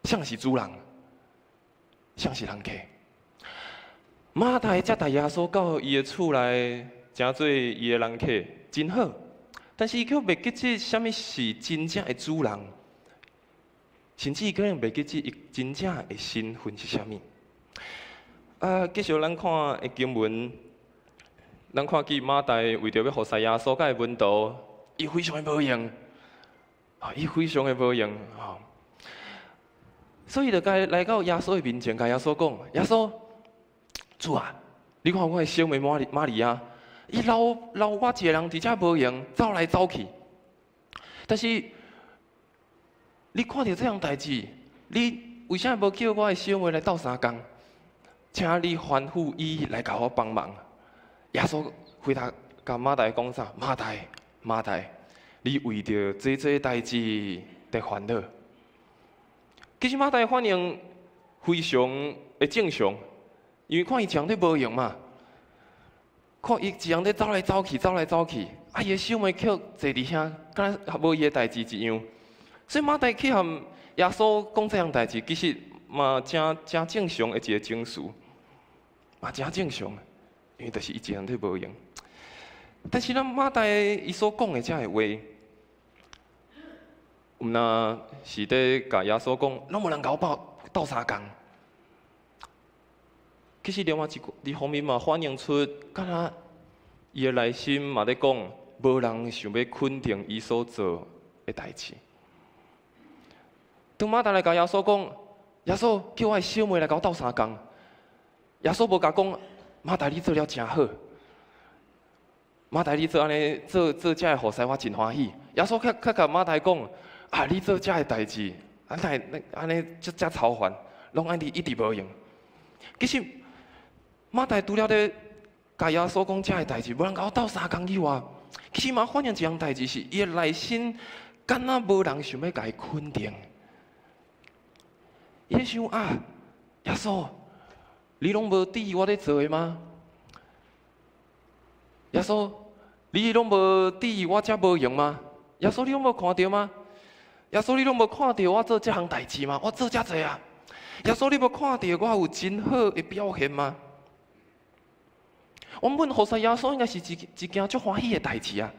啥是主人，啥是人客？馬大接待耶穌到伊的厝內，成做伊的人客，真好。但是伊卻袂記得啥物是真正的主人，甚至伊可能袂記得伊真正的身份是啥物。啊，繼續咱看的經文，咱看見馬大為著欲服侍耶穌佮伊門徒，伊非常的無閒，啊，伊非常的無閒，吼。所以就共來到耶穌的面前，共耶穌講：耶穌，主啊，你看我的小妹瑪利亞，伊留留我一个人佇遮無閒，走來走去。但是你看著這項代誌，你為啥無叫我的小妹來鬥相共？請你吩咐伊來共我幫忙。耶穌回答共馬大講啥？馬大，馬大，你為著這這代誌佇煩惱。其實馬大反應非常的正常，因為看伊一人佇無閒嘛，看伊一人佇走來走去，走來走去，啊，伊的小妹卻坐佇遐，敢若無伊的代誌一樣。所以馬大去和耶穌講這項代誌，其實嘛誠誠正常的一个情緒，嘛誠正常，因為就是伊一人佇無閒。但是咱馬大伊所講的這个話，毋若是佇共耶穌講，攏無人共我鬥鬥相共。其實另外一方面嘛，反映出，敢若伊的內心嘛佇講，無人想欲肯定伊所做的代誌。當馬大來共耶穌講，耶穌叫我的小妹來共我鬥相共。耶穌無共講，馬大你做了誠好，馬大你做按呢做做這个服侍，我真歡喜。耶穌卻卻共馬大講，啊，你做這个代誌，啊，哪會按呢遮遮操煩，攏按呢一直無閒。其實馬大除了咧共耶穌講這个代誌，無人共我鬥相共以外，其實嘛反映一項代誌是，伊的內心敢若無人想欲共伊肯定。伊咧想啊，耶穌，你攏無注意我咧做的嗎？耶穌，你攏無注意我遮無閒嗎？耶穌，你攏無看著嗎？耶穌，你攏無看著我做這項代誌嗎？我做遮濟啊！耶穌，你無看著我有真好的表現嗎？原本服侍耶穌應該是一一件足歡喜的代誌啊！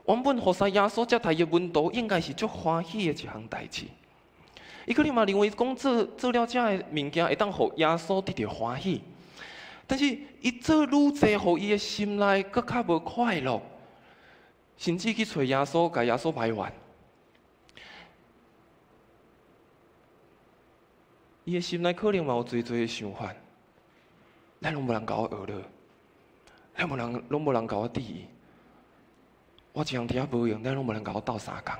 原本服侍耶穌接待伊的門徒應該是足歡喜的一項代誌。伊可能嘛認為講做做了這个物件會當予耶穌得著歡喜，但是伊做愈濟，予伊的心內閣較無快樂，甚至去揣耶穌，共耶穌埋怨。伊的心內可能嘛有濟濟的想法，咱攏無人共我學了，咱無人攏無人共我注意，我一人佇遐無閒，咱攏無人共我鬥相共。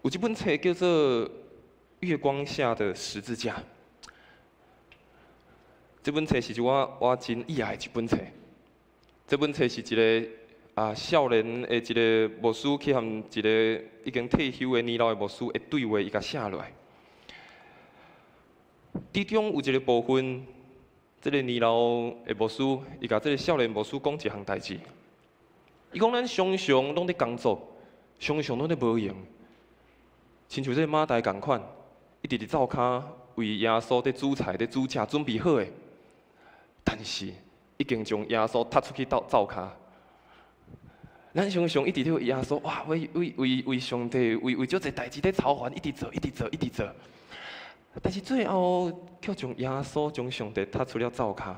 有一本冊叫做《月光下的十字架》，這本冊是我我真喜愛的一本冊。這本冊是一个啊少年的一个牧師去和一个已經退休的年老的牧師的對話，伊共寫落來。當中有一个部分，這个年老的牧師，伊共這个少年牧師講一項代誌。伊講咱常常攏佇工作，常常攏佇無閒。親像這个馬大仝款，一直佇灶跤為耶穌佇煮菜、佇煮食，準備好的，但是已經將耶穌踢出去到灶跤。咱常常一直佇耶穌，哇！為為為為上帝，為為足濟代誌佇操煩，一直做，一直做，一直做。但是最後，卻將耶穌將上帝踢出了灶跤。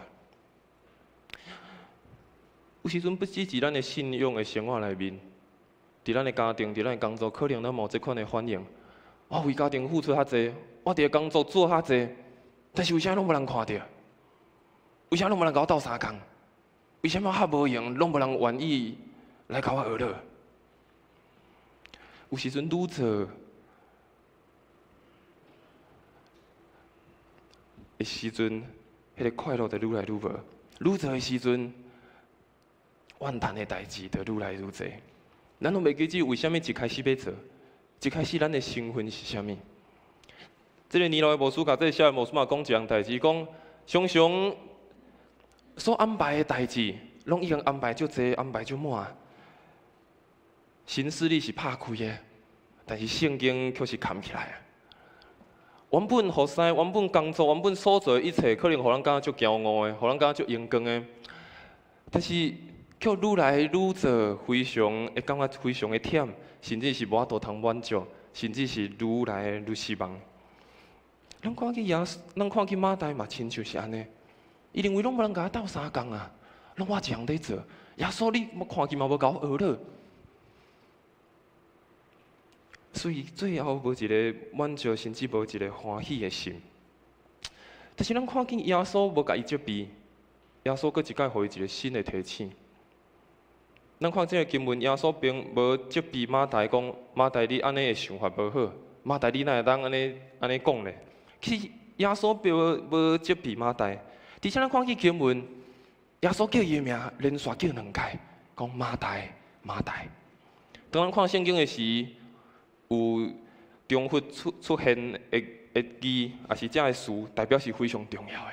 有時陣不只是咱的信仰的生活內面，佇咱的家庭、佇咱的工作，可能咱嘛有這款的反應。我為家庭付出較濟，我佇个工作做較濟，但是為啥攏無人看著？為啥攏無人共我鬥相共？為啥我較無閒，攏無人願意來共我學樂？有時陣愈做的時陣，彼个快樂就愈來愈無；愈做的時陣，怨嘆的代誌就愈來愈濟。咱攏袂記得為啥物一開始欲做，一開始咱的身份是啥物？這個年老的牧師共這個少年牧師嘛講一項代誌，講常常所安排的代誌，攏已經安排足濟，安排足滿。行事曆是拍開的，但是聖經卻是崁起來啊。原本服侍，原本工作，原本所做的一切，可能予人感覺足驕傲的，予人感覺足榮光的，但是卻愈來愈做，非常會感覺非常的忝，甚至是無法度通滿足，甚至是愈來愈失望。咱看見耶穌，咱看見馬大嘛，親像是按呢。伊認為攏無人共我鬥相共啊，攏我一人佇做。耶穌，你看見嘛無共我學了。所以最後無一个滿足，甚至無一个歡喜的心。但是咱看見耶穌無共伊責備，耶穌閣一擺予伊一个新的提醒。咱看這个經文，耶穌並無責備馬大講：馬大你按呢的想法無好，馬大你哪會當按呢按呢講咧？其實耶穌並無責備馬大，而且咱看見經文，耶穌叫伊的名，連續叫兩擺，講馬大馬大。當咱看聖經的時，有重複出出現的的字，抑是這个詞，代表是非常重要的。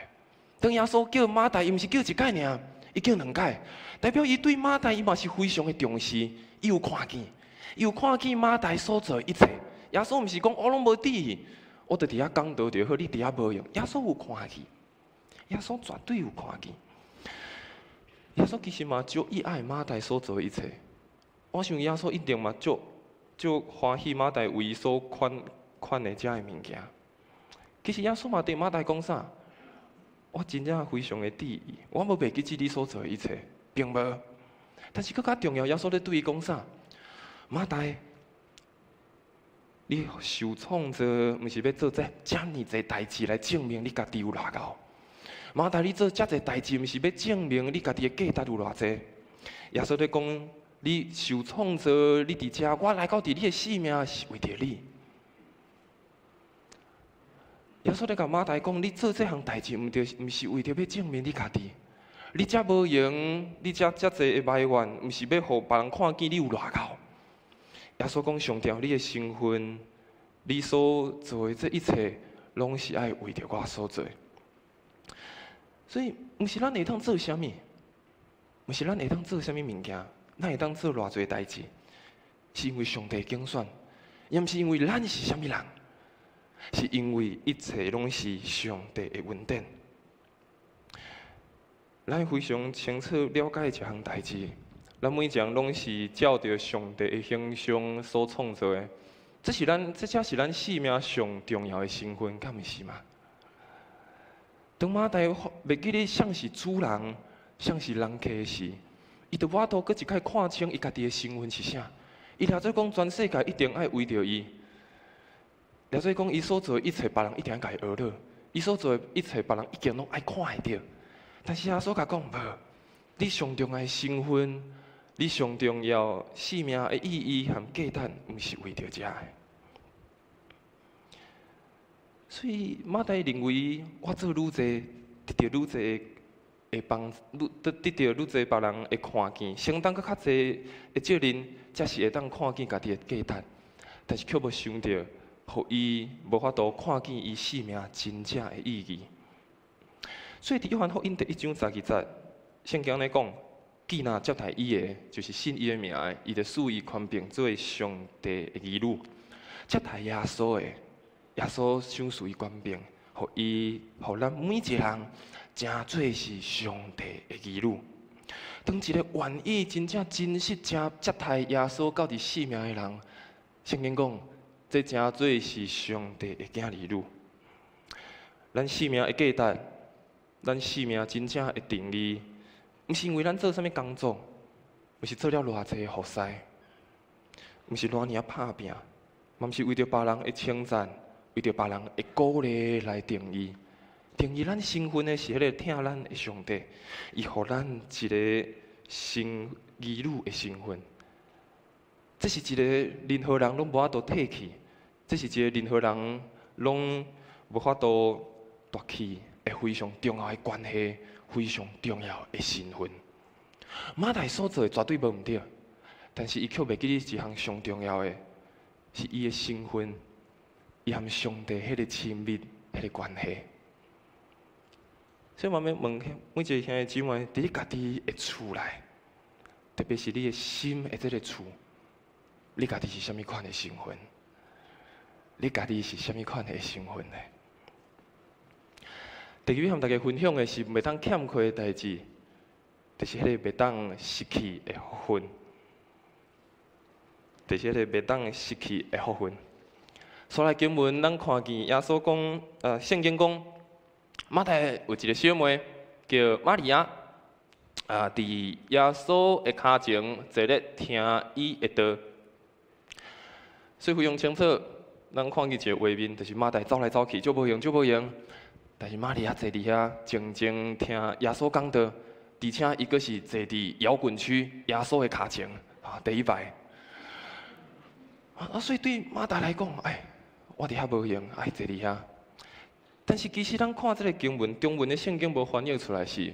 當耶穌叫馬大，伊毋是叫一擺爾，伊叫兩擺，代表伊對馬大伊嘛是非常的重視，伊有看見，伊有看見馬大所做的一切。耶穌毋是講我攏無佇意，我就佇遐講道就好，你佇遐無用。耶穌有看見，耶穌絕對有看見。耶穌其實嘛足意愛馬大所做的一切，我想耶穌一定嘛足足歡喜馬大為伊所款款的這个物件。其實耶穌嘛對馬大講啥？我真正非常的注意，我無袂記得你所做的一切，並無。但是閣較重要，耶穌咧對伊講啥？馬大，你受創造，毋是欲做這遮爾濟代誌來證明你家己有偌𠢕。馬大，你做遮濟代誌，毋是欲證明你家己的價值有偌濟。耶穌咧講，你受創造，你佇遮，我來到佇你的生命是為著你。耶穌咧共馬大講，你做這項代誌，毋對，毋是為著欲證明你家己。你遮無閒，你遮遮濟的埋怨，毋是欲予別人看見你有偌𠢕。耶穌講，上重要你的身份，你所做的這一切，攏是愛為著我所做。所以，毋是咱會當做啥物，毋是咱會當做啥物物件，咱會當做偌濟代誌，是因為上帝揀選，也毋是因為咱是啥物人，是因為一切攏是上帝的恩典。咱非常清楚了解一項代誌，咱每一個人攏是照著上帝的形象所創造的，這是咱，這才是咱生命上重要的身份，敢毋是嗎？當馬大袂記得誰是主人，誰是人客時，伊就無法度閣一擺看清伊家己的身份是啥。伊掠做講全世界一定愛為著伊，掠做講伊所做的一切，別人一定愛共伊學了。伊所做的一切，別人一定攏愛看會著。但是耶穌共講無，你上重要的身份，你上重要生命的意義和價值，毋是為著這个。所以馬大認為我做愈濟，得著愈濟的幫，愈得得著愈濟別人會看見，承擔閣較濟的責任，才是會當看見家己的價值。但是卻無想著，予伊無法度看見伊生命真正的意義。所以佇約翰福音第一章十二節，聖經按呢講：既若接待伊的，就是信伊的名的，伊就賜伊權柄做上帝的兒女。接待耶穌的，耶穌賞賜伊權柄，予伊，予咱每一個人，成做是上帝的兒女。當一個願意真正真實正接待耶穌到佇生命的人，聖經講，這成做是上帝的囝兒女。咱生命的價值，咱生命真正的定義，毋是因為咱做啥物工作，毋是做了偌濟服侍，毋是偌爾仔拍拚，嘛毋是為著別人的稱讚，為著別人的鼓勵來定義。定義咱身份的是彼個疼咱的上帝，伊予咱一个新兒女的身份。這是一个任何人攏無法度提去，這是一个任何人攏無法度奪去的非常重要的關係，非常重要的身份。馬大所做的絕對無毋對，但是伊卻袂記得一項上重要的，是伊的身份，伊和上帝彼个親密彼个關係。所以我欲問每一个兄弟姊妹，佇你家己的厝內，特別是你的心的這个厝，你家己是啥物款的身份？你家己是啥物款的身份呢？第二，欲和大家分享的是袂當欠缺的代誌，就是彼个袂當失去的福分，就是彼个袂當失去的福分。所來經文，咱看見耶穌講，聖經講，馬大有一个小妹叫瑪利亞，啊，佇耶穌的跤前坐咧聽伊的道。所以非常清楚，咱看見一个畫面，就是馬大走來走去，足無閒，足無閒。但是瑪利亞坐佇遐，靜靜聽耶穌講道，而且伊閣是坐佇搖滾區耶穌的跤前，啊，第一排。啊，所以對馬大來講，哎，我佇遐無閒，愛坐佇遐。但是其實咱看這个經文，中文的聖經無翻譯出來是，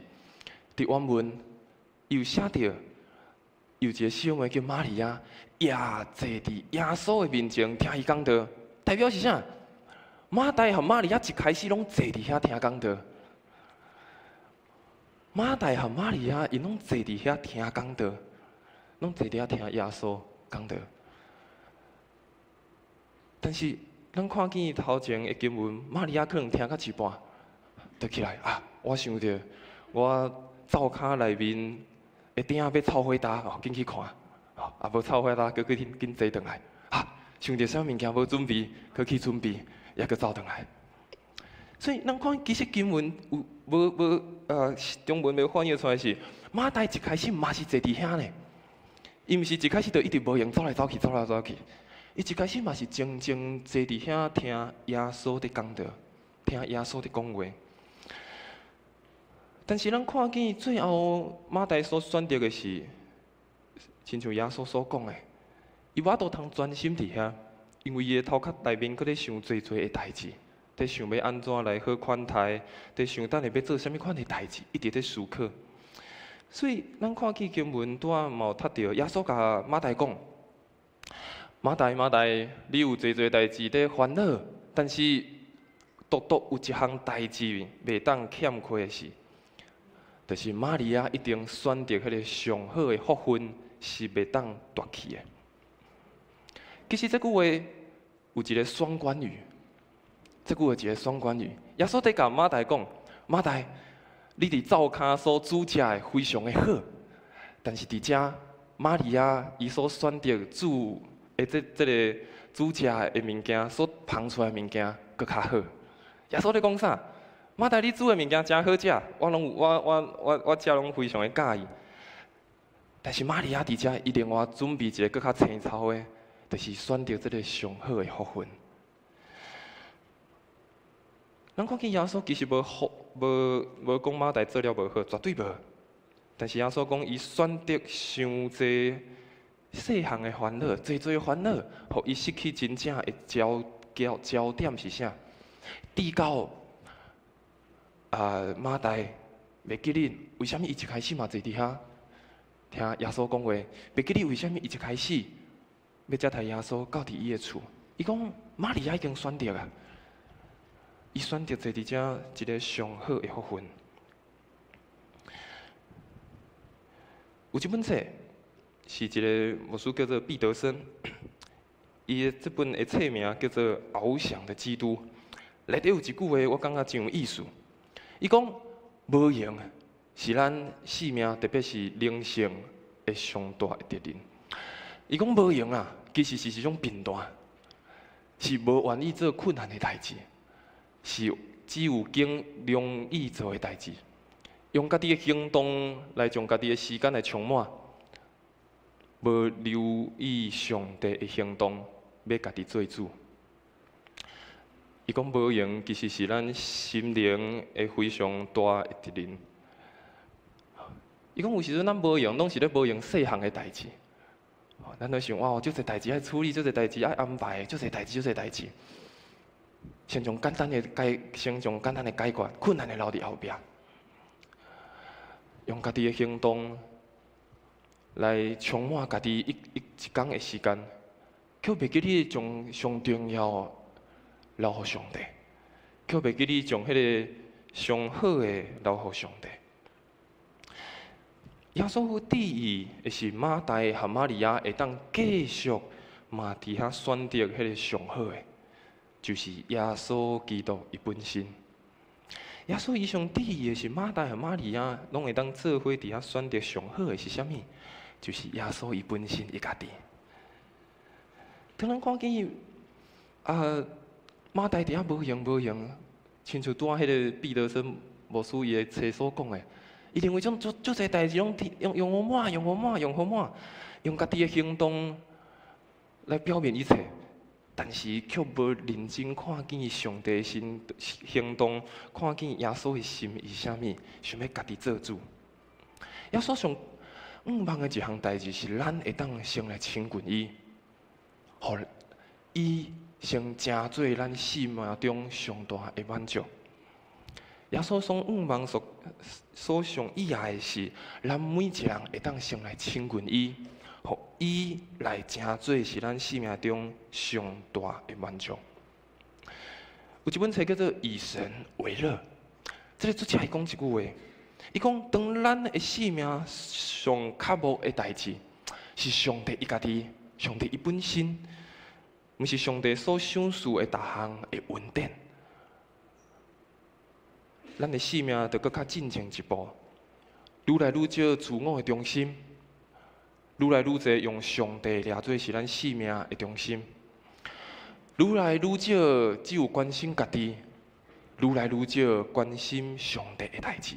佇原文伊有寫著，有一个小妹叫瑪利亞，也坐佇耶穌的面前聽伊講道，代表是啥？馬大和瑪利亞一開始攏坐佇遐聽講道。馬大和瑪利亞𪜶攏坐佇遐聽講道，攏坐佇遐聽耶穌講道。但是咱看見頭前的經文，瑪利亞可能聽到一半，就起來啊！我想著我灶跤內面的鼎仔欲臭火焦哦，緊去看，哦，啊無臭火焦，閣去緊緊坐轉來，啊，想著啥物件無準備，閣去準備，猶閣走轉來。所以咱看其實經文有無無中文無翻譯出來是，馬大一開始嘛是坐佇遐呢，伊毋是一開始就一直無閒走來走去，走來走去。伊一開始嘛是靜靜坐佇遐聽耶穌佇講道，聽耶穌佇講話。但是咱看見最後馬大所選擇的是，親像耶穌所講的，伊無法度通專心佇遐，因為伊的頭殼內面閣咧想濟濟的代誌，佇想欲按怎來好款待，佇想等下欲做啥物款的代誌，一直佇思考。所以咱看見經文拄仔嘛有讀著，耶穌共馬大講：馬大，馬大，你有濟濟代誌佇煩惱，但是獨獨有一項代誌袂當欠缺的是，就是瑪利亞一定選擇彼个上好的福分，是袂當奪去的。其實這句話有一个雙關語，這句話一个雙關語。耶穌佇共馬大講：馬大，你佇灶跤所煮食的非常的好，但是佇遮瑪利亞伊所選擇煮的這個煮食的物件，所烹出來的物件，閣較好。耶穌咧講啥？馬大，你煮的物件誠好食，我攏有我我我我食攏非常的佮意。但是瑪利亞佇遮，伊另外準備一个閣較青草的，就是選擇這个上好的福分。咱看見耶穌其實無好，無無講馬大做了無好，絕對無。但是耶穌講，伊選擇傷濟細項的煩惱，濟濟煩惱，予伊失去真正的焦焦焦點是啥？直到啊，馬大袂記得為啥物伊一開始嘛坐佇遐聽耶穌講話，袂記得為啥物伊一開始欲接待耶穌到佇伊的厝。伊講瑪利亞已經選擇啊，伊選擇坐佇遮一个上好的福分。有一本冊是一个牧師叫做彼得森，伊的這本的冊名叫做《翱翔的基督》。內底有一句話，我感覺真有意思。伊講無閒是咱生命，特別是靈性的上大的敵人。伊講無閒啊，其實是一種貧惰，是無願意做困難的代誌，是只有揀容易做的代誌，用家己的行動來將家己的時間來充滿，無留意上帝的行動，欲家己做主。伊講無閒，其實是咱心靈的非常大的敵人。伊講有時陣咱無閒，攏是咧無閒細項的代誌。咱都想哇，足濟代誌愛處理，足濟代誌愛安排，足濟代誌，足濟代誌。先將簡單的解，先將簡單的解決，困難的留佇後壁。用家己的行動來充滿家己一一一工的時間。卻袂記得將上重要留予上帝，卻袂記得將彼个上好的留予上帝。耶穌旨意的是馬大和瑪利亞會當繼續嘛佇遐選擇彼个上好的，就是耶穌基督伊本身。耶穌伊上旨意的是馬大和瑪利亞攏會當做伙佇遐選擇上好的是啥物？就是耶穌伊本身伊家己。當咱看見啊，馬大佇遐無閒無閒，親像拄仔彼个彼得森牧師伊的冊所講的，伊認為種足足濟代誌攏用用予滿，用予滿，用予滿，用家己的行動來表明一切，但是卻無認真看見上帝的心行動，看見耶穌的心是啥物，想欲家己做主。耶穌上向望的一項代誌是，咱會當先來親近伊，予伊先成做咱生命中上大的滿足。耶穌所向望所所上意愛的是，咱每一個人會當先來親近伊，予伊來成做是咱生命中上大的滿足。有一本冊叫做《以神為樂》，這个作者伊講一句話，伊講當咱的生命上渴慕的代誌，是上帝伊家己，上帝伊本身，毋是上帝所賞賜的逐項的恩典。咱的生命就閣較進前一步，愈來愈少自我的中心，愈來愈濟用上帝掠做是咱生命的中心，愈來愈少只有關心家己，愈來愈少關心上帝的代誌。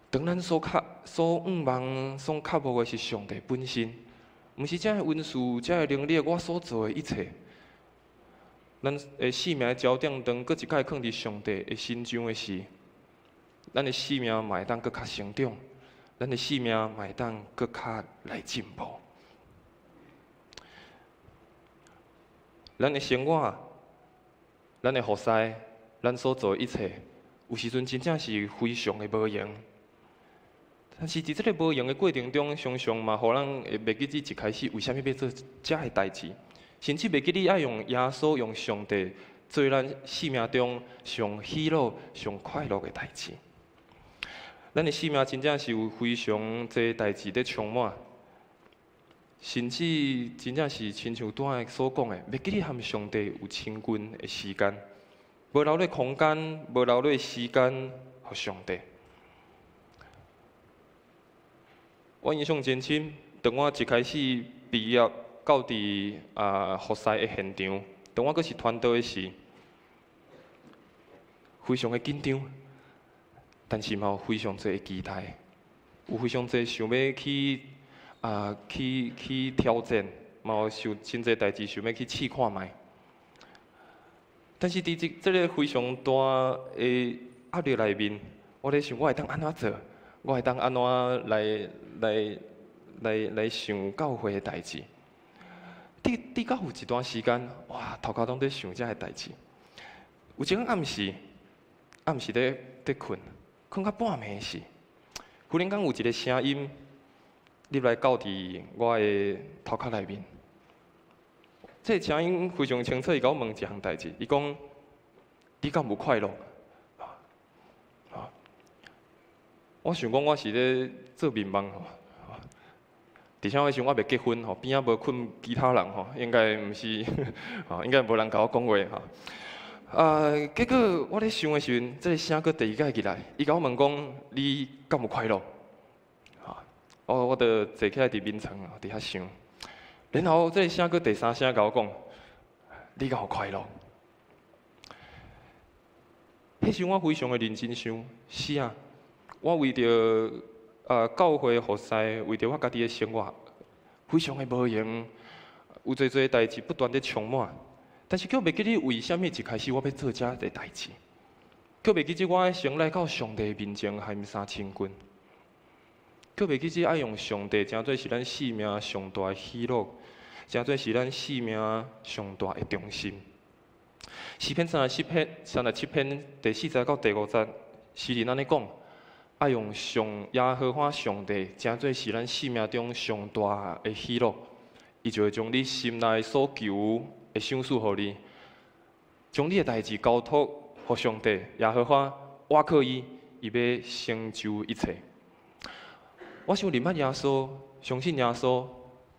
當咱所較所向望、所渴慕的是上帝本身，毋是這个恩賜、這个能力，我所做的一切。咱的生命的焦點當閣一擺囥佇上帝的身上的時，咱的生命嘛會當閣較成長，咱的生命嘛會當閣較來進步。咱的生活，咱的服侍，咱所做的一切，有時陣真正是非常的無閒。但是佇這个無閒的過程中，常常嘛，予咱會袂記得一開始為啥物欲做這个代誌。甚至袂記得愛用耶穌、用上帝做咱生命中上喜樂、上快樂的代誌。咱的生命真正是有非常濟代誌佇充滿，甚至真正是親像拄仔所講的，袂記得和上帝有親近的時間，無留咧空間，無留咧時間予上帝。我印象真深，當我一開始畢業，到佇啊服侍的現場，當我閣是傳道的時，非常的緊張，但是嘛有非常濟的期待，有非常濟想欲去啊去去挑戰，嘛有想真濟代誌想欲去試看覓。但是佇這這个非常大的壓力內面，我咧想我會當按怎做，我會當按怎來來來來想教會的代誌。佇佇到有一段時間，哇，頭殼攏佇想這个代誌。有一工暗時，暗時咧佇睏，睏到半暝時，忽然間有一个聲音入來到佇我的頭殼內面。這个聲音非常清楚，伊共我問一項代誌，伊講：你敢有快樂？啊，我想講我是咧做眠夢吼。而且彼時我未結婚吼，邊仔無睏其他人吼，應該毋是吼，應該無人共我講話吼。啊，結果我咧想的時陣，這个聲閣第二擺入來，伊共我問講：你敢有快樂？吼，我我就坐起來佇眠床佇遐想。然後這个聲閣第三聲共我講：你敢有快樂？彼時我非常的認真想，是啊，我為著啊教會服侍，為著我家己的生活，非常的無閒，有濟濟代誌不斷佇充滿，但是卻袂記得為啥物一開始我欲做這个代誌，卻袂記得我愛先來到上帝面前和伊相親近，卻袂記得愛用上帝成做是咱生命上大的喜樂，成做是咱生命上大的中心。詩篇三十七篇，37篇第四節到第五節，詩人按呢講。愛用上耶和華上帝，成做是咱生命中上大的喜樂，伊就會將你心內所求的賞賜予你，將你的代誌交託予上帝，耶和華倚靠伊，伊欲成就一切。我想認捌耶穌，相信耶穌，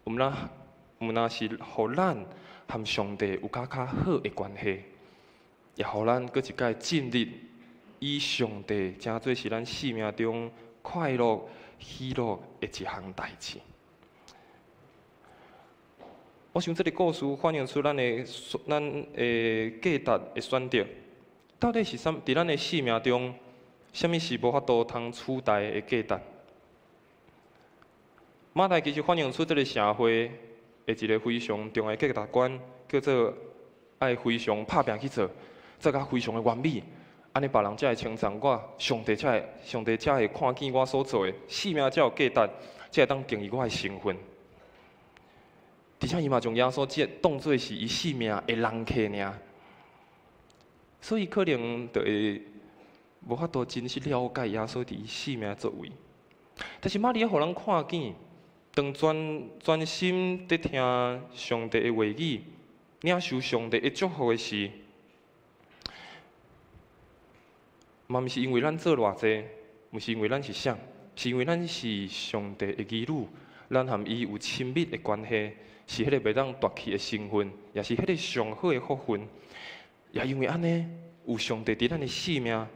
毋若是予咱和上帝有較較好的關係，也予咱閣一擺進入以上帝成做是咱生命中快樂、喜樂的一項代誌。我想這个故事反映出咱的價值的選擇，到底是啥？佇咱的生命中，啥物是無法度通取代的價值？馬太其實反映出這个社會的一个非常重要的價值觀，叫做愛非常拍拚去做，做甲非常的完美，按呢別人才會稱讚我，上帝才會看見我所做的，生命才有價值，才會當定義我的身份。而且伊嘛將耶穌這當做是伊生命的人客爾，所以可能就會無法度真實了解耶穌佇伊生命的作為。但是瑪利亞予人看見，當專心佇聽上帝的話語，領受上帝的祝福的時，嘛毋是因為咱做偌濟，毋是因為咱是啥，是因為咱是上帝的兒女，咱和伊有親密的關係，是彼個袂當奪去的身份，也是彼個上好的福分。也因為按呢，有上帝佇咱的生命，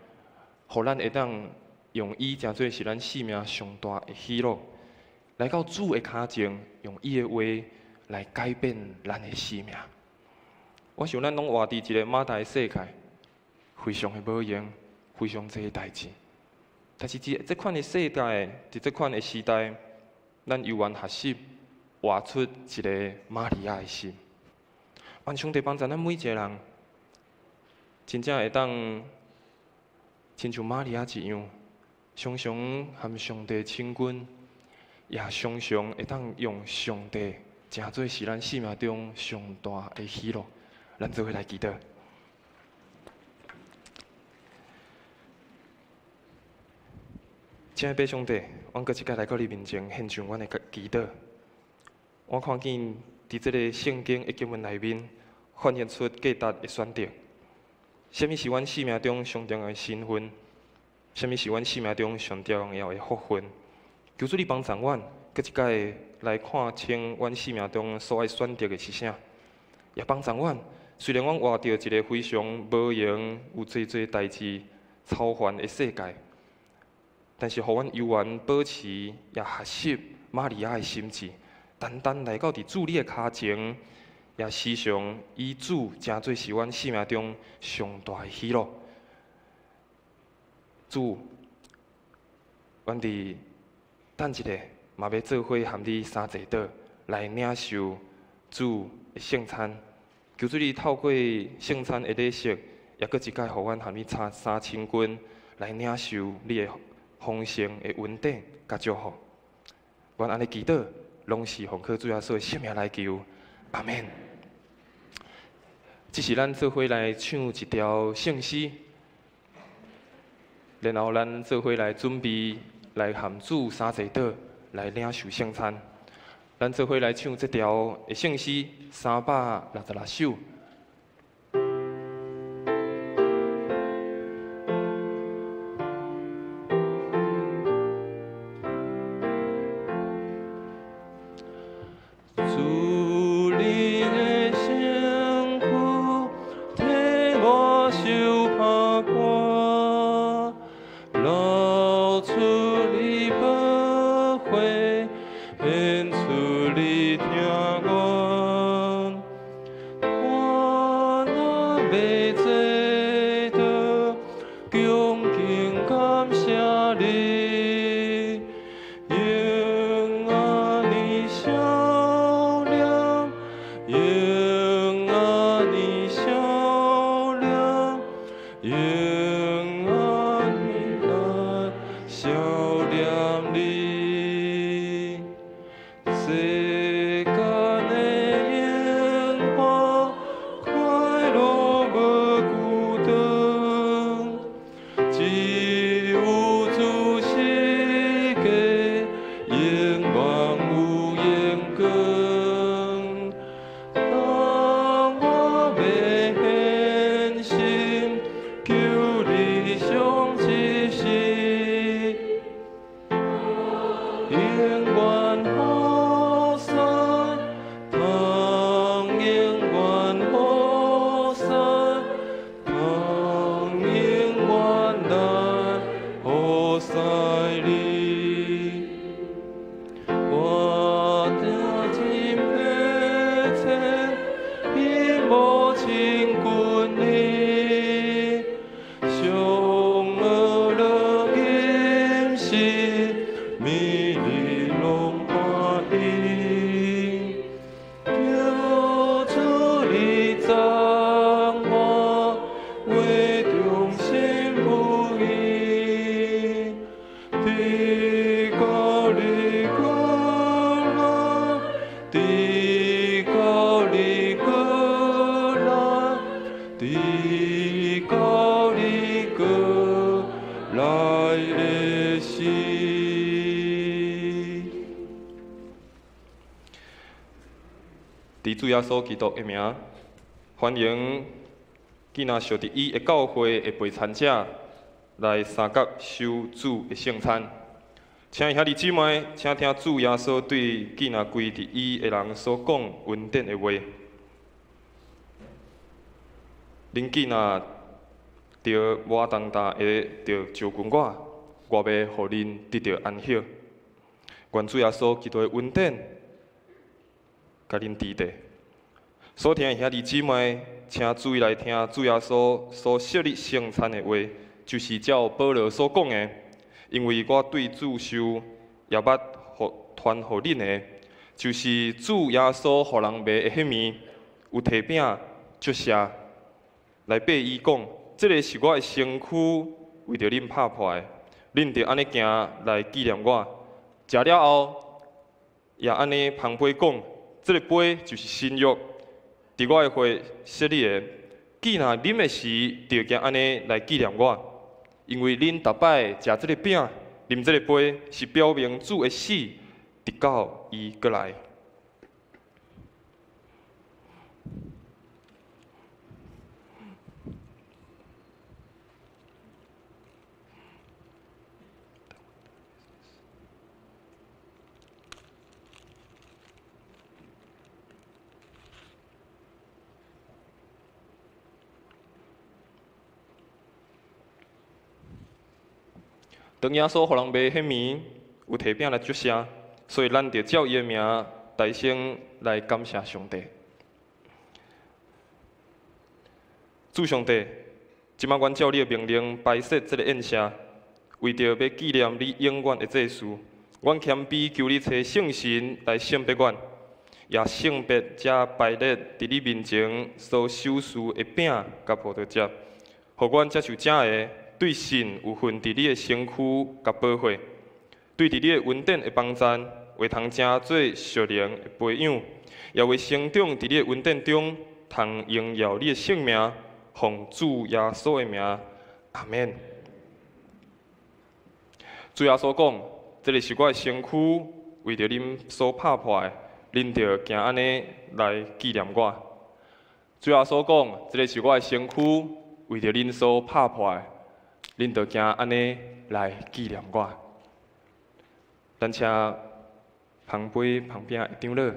予咱會當用伊成做是咱生命上大的喜樂，來到主的跤前，用伊的話來改變咱的生命。我想咱攏活佇一個馬大的世界，非常的無閒，非常濟代誌。但是佇這款的世界，佇這款的時代，咱猶原學習活出一個瑪利亞的心。願上帝幫助咱每一個人，真正會當親像瑪利亞一樣，常常和上帝親近，也常常會當用上帝成做是咱生命中上大的喜樂。咱做伙來祈禱。親愛的上帝，阮閣一擺來到你面前獻上阮的祈禱。我看見佇這个聖經的經文內面，反映出價值的選擇。啥物是阮生命中上重要的身份？啥物是阮生命中上重要的福分？求主你幫助阮，閣一擺來看清阮生命中所愛選擇的是啥，也幫助阮。雖然阮活佇一個非常無閒、有濟濟代誌操煩的世界，但是予阮猶原保持也學習瑪利亞的心志，單單來到佇主你的跤前，也時常以主成做是阮生命中上大的喜樂。主，阮佇等一下，嘛欲做伙和你三濟禱來領受主的聖餐。求主你透過聖餐的禮儀，也閣一擺予阮和你三親近，來領受你的豐盛的恩典佮祝福。阮按呢祈禱，攏是奉靠主耶穌的聖名來求，阿們。這是咱做伙來唱一條聖詩，然後咱做伙來準備來含主三濟禱來領受聖餐。咱做伙來唱這條的聖詩366首。世間的榮華，快樂無久。直到你閣來的時。佇主耶穌基督的名，歡迎囝若屬佇伊的教會的陪餐者來相佮守主的聖餐。請兄弟姊妹，請聽主耶穌對囝若歸佇伊的人所講恩典的話。恁囝若著無重擔的著招近我，我欲予恁得著安息。願主耶穌基督的恩典，共恁佇咧。所聽的兄弟姊妹，請注意來聽主耶穌所設立聖餐的話，就是照保羅所講的。因為我對主受，也捌予傳予恁的，就是主耶穌予人賣的彼暝，有提餅祝謝，來擘伊講：這个是我的身軀，為著恁拍破的，恁著按呢行來紀念我。食了後，也按呢捧杯講：這个杯就是新約，佇我的血設立的。既若啉的時，著行按呢來紀念我。因為恁逐擺食這个餅、啉這个杯，是表明主的死，直到伊閣來。當耶穌予人賣彼暝，有提餅來祝謝，所以咱著照伊的名，大聲來感謝上帝。主上帝，這擺阮照你的命令擺設這个宴席，為著欲紀念你永遠的祭事，阮謙卑求你差聖神來聖別阮，也聖別這排列佇你面前所守事的餅佮葡萄汁，予阮接受這个對信有份佇你的身軀佮寶血，對佇你的恩典的幫贊，會通成做屬靈的培養，也會成長佇你的恩典中，通榮耀你的聖名，奉主耶穌的名，阿們。主耶穌講：這个是我的身軀，為著恁所拍破的，恁著行按呢來紀念我。主耶穌講：這个是我的身軀，為著恁所拍破的，恁著行按呢來紀念我。咱請捧杯捧餅的長老。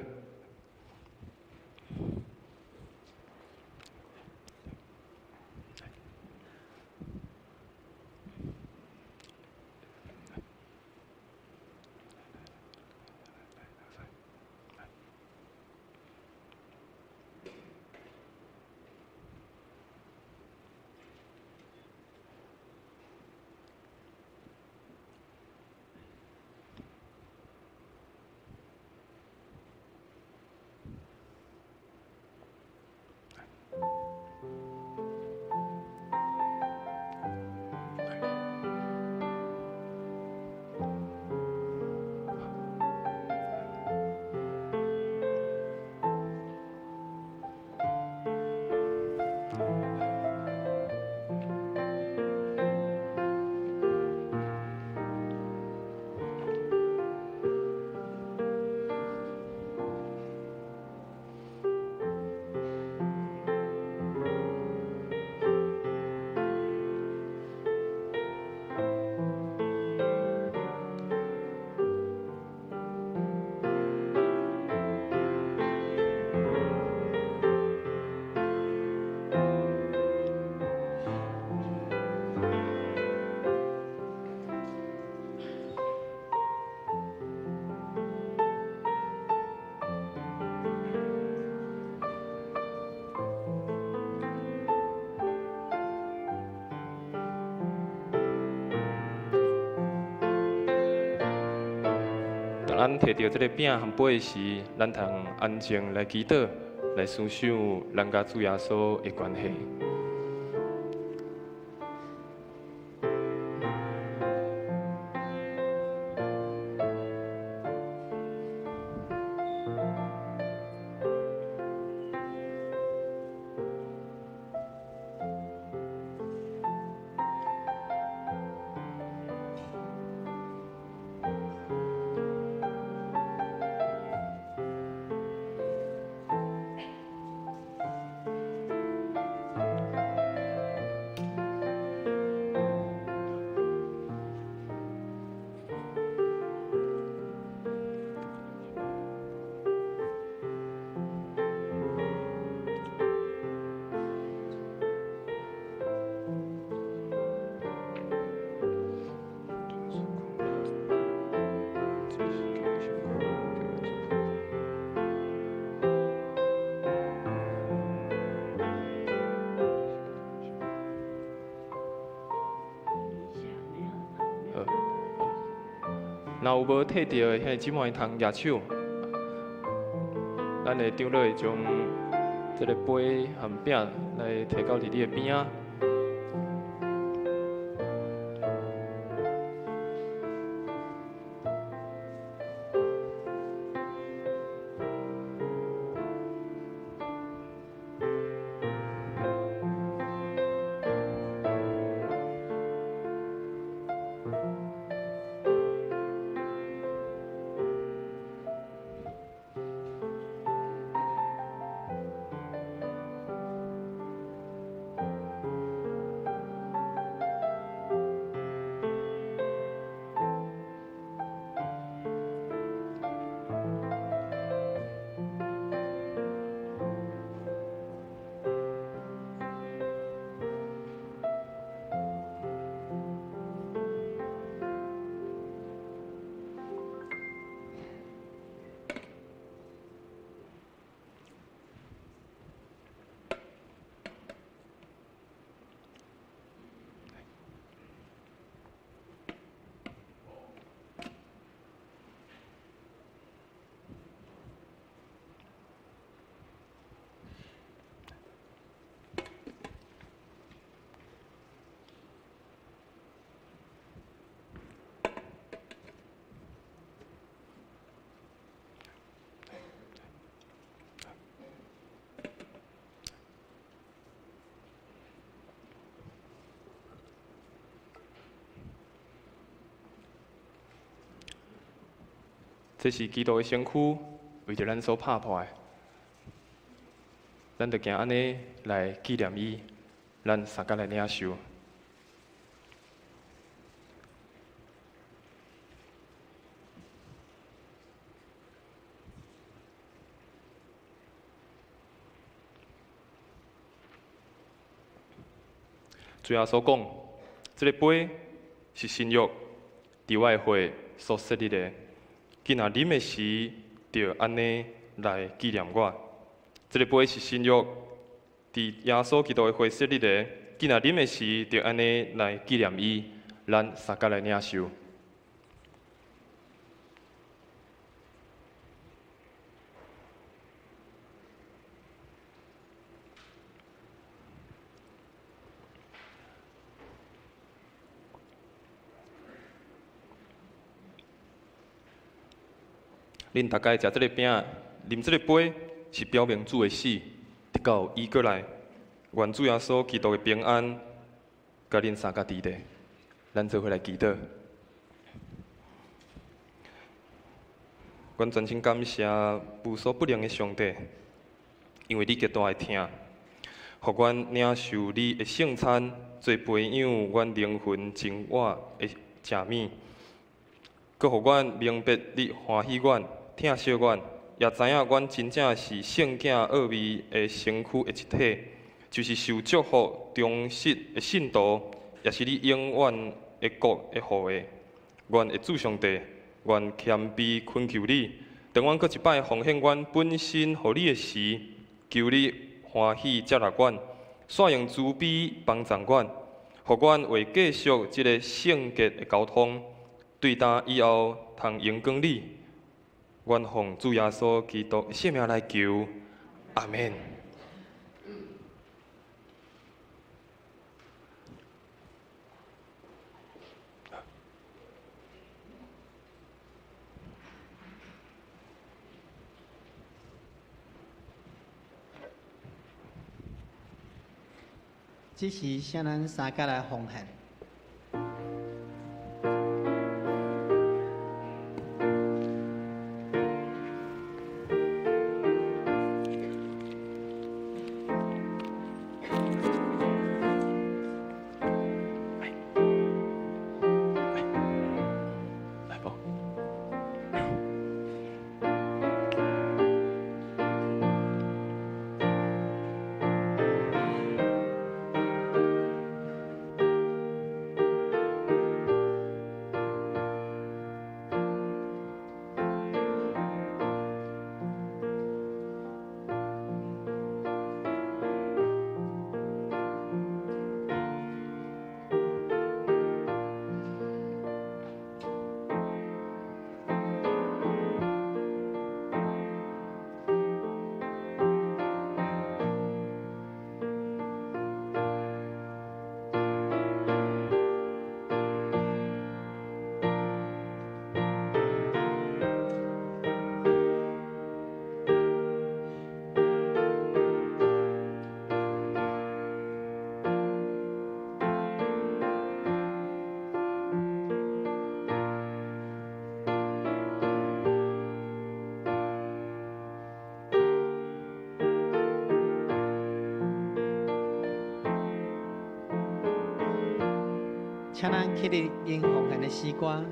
咱提著這个餅和杯時，咱通安靜來祈禱，來思想咱佮主耶穌的關係。若有無退著的兄弟姊妹通舉手，咱的長老會將這個杯和餅來提到佇你的邊仔。這是基督的身軀，為著咱所拍破的，咱就行按呢來紀念伊，咱相共來領受。主耶穌講，這个杯是新約，佇我的血所設立的。囝若啉的時，就按呢來紀念我。這个杯是新約，佇耶穌基督的血設立的。囝若啉的時，就按呢來紀念伊。咱相共來領受。恁逐家食這个餅，啉這個杯，是表明主的死，直到伊閣來。願主耶穌基督的平安，佮恁三个佇咧。咱做伙來祈禱。阮真心感謝無所不能的上帝，因為你極大的疼，予阮領受你的聖餐，做培養阮靈魂真我的食物。閣予阮明白你歡喜阮、疼惜阮，也知影阮真正是聖囝奧秘的身軀的一體，就是受祝福忠實的信徒，也是你永遠的國的後裔。願的主上帝，願謙卑懇求你，當阮閣一擺奉獻阮本身予你的時，求你歡喜接納阮，煞用慈悲幫助阮，予阮會繼續這个聖潔的交通。對今以後通榮光你，願奉主耶穌基督的聖名來求，阿們。這時，請咱三个來奉獻。請咱起立用奉獻的詩歌。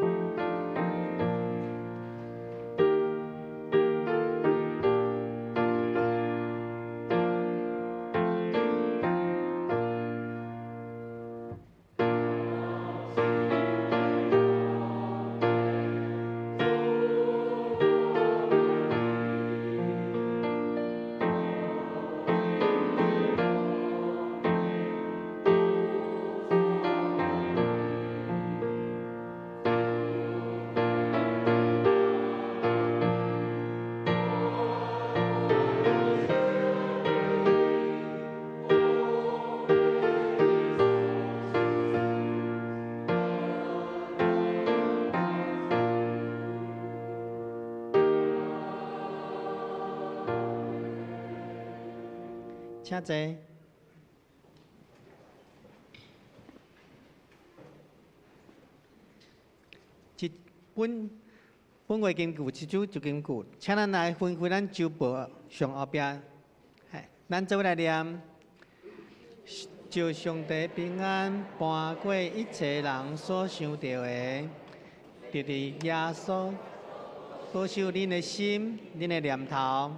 請坐。一本本月金句，一周一金句，請咱來分開咱周報上後壁，咱做伙來念：就上帝平安，搬過一切人所想著的，佇佇耶穌保守恁的心，恁的念頭。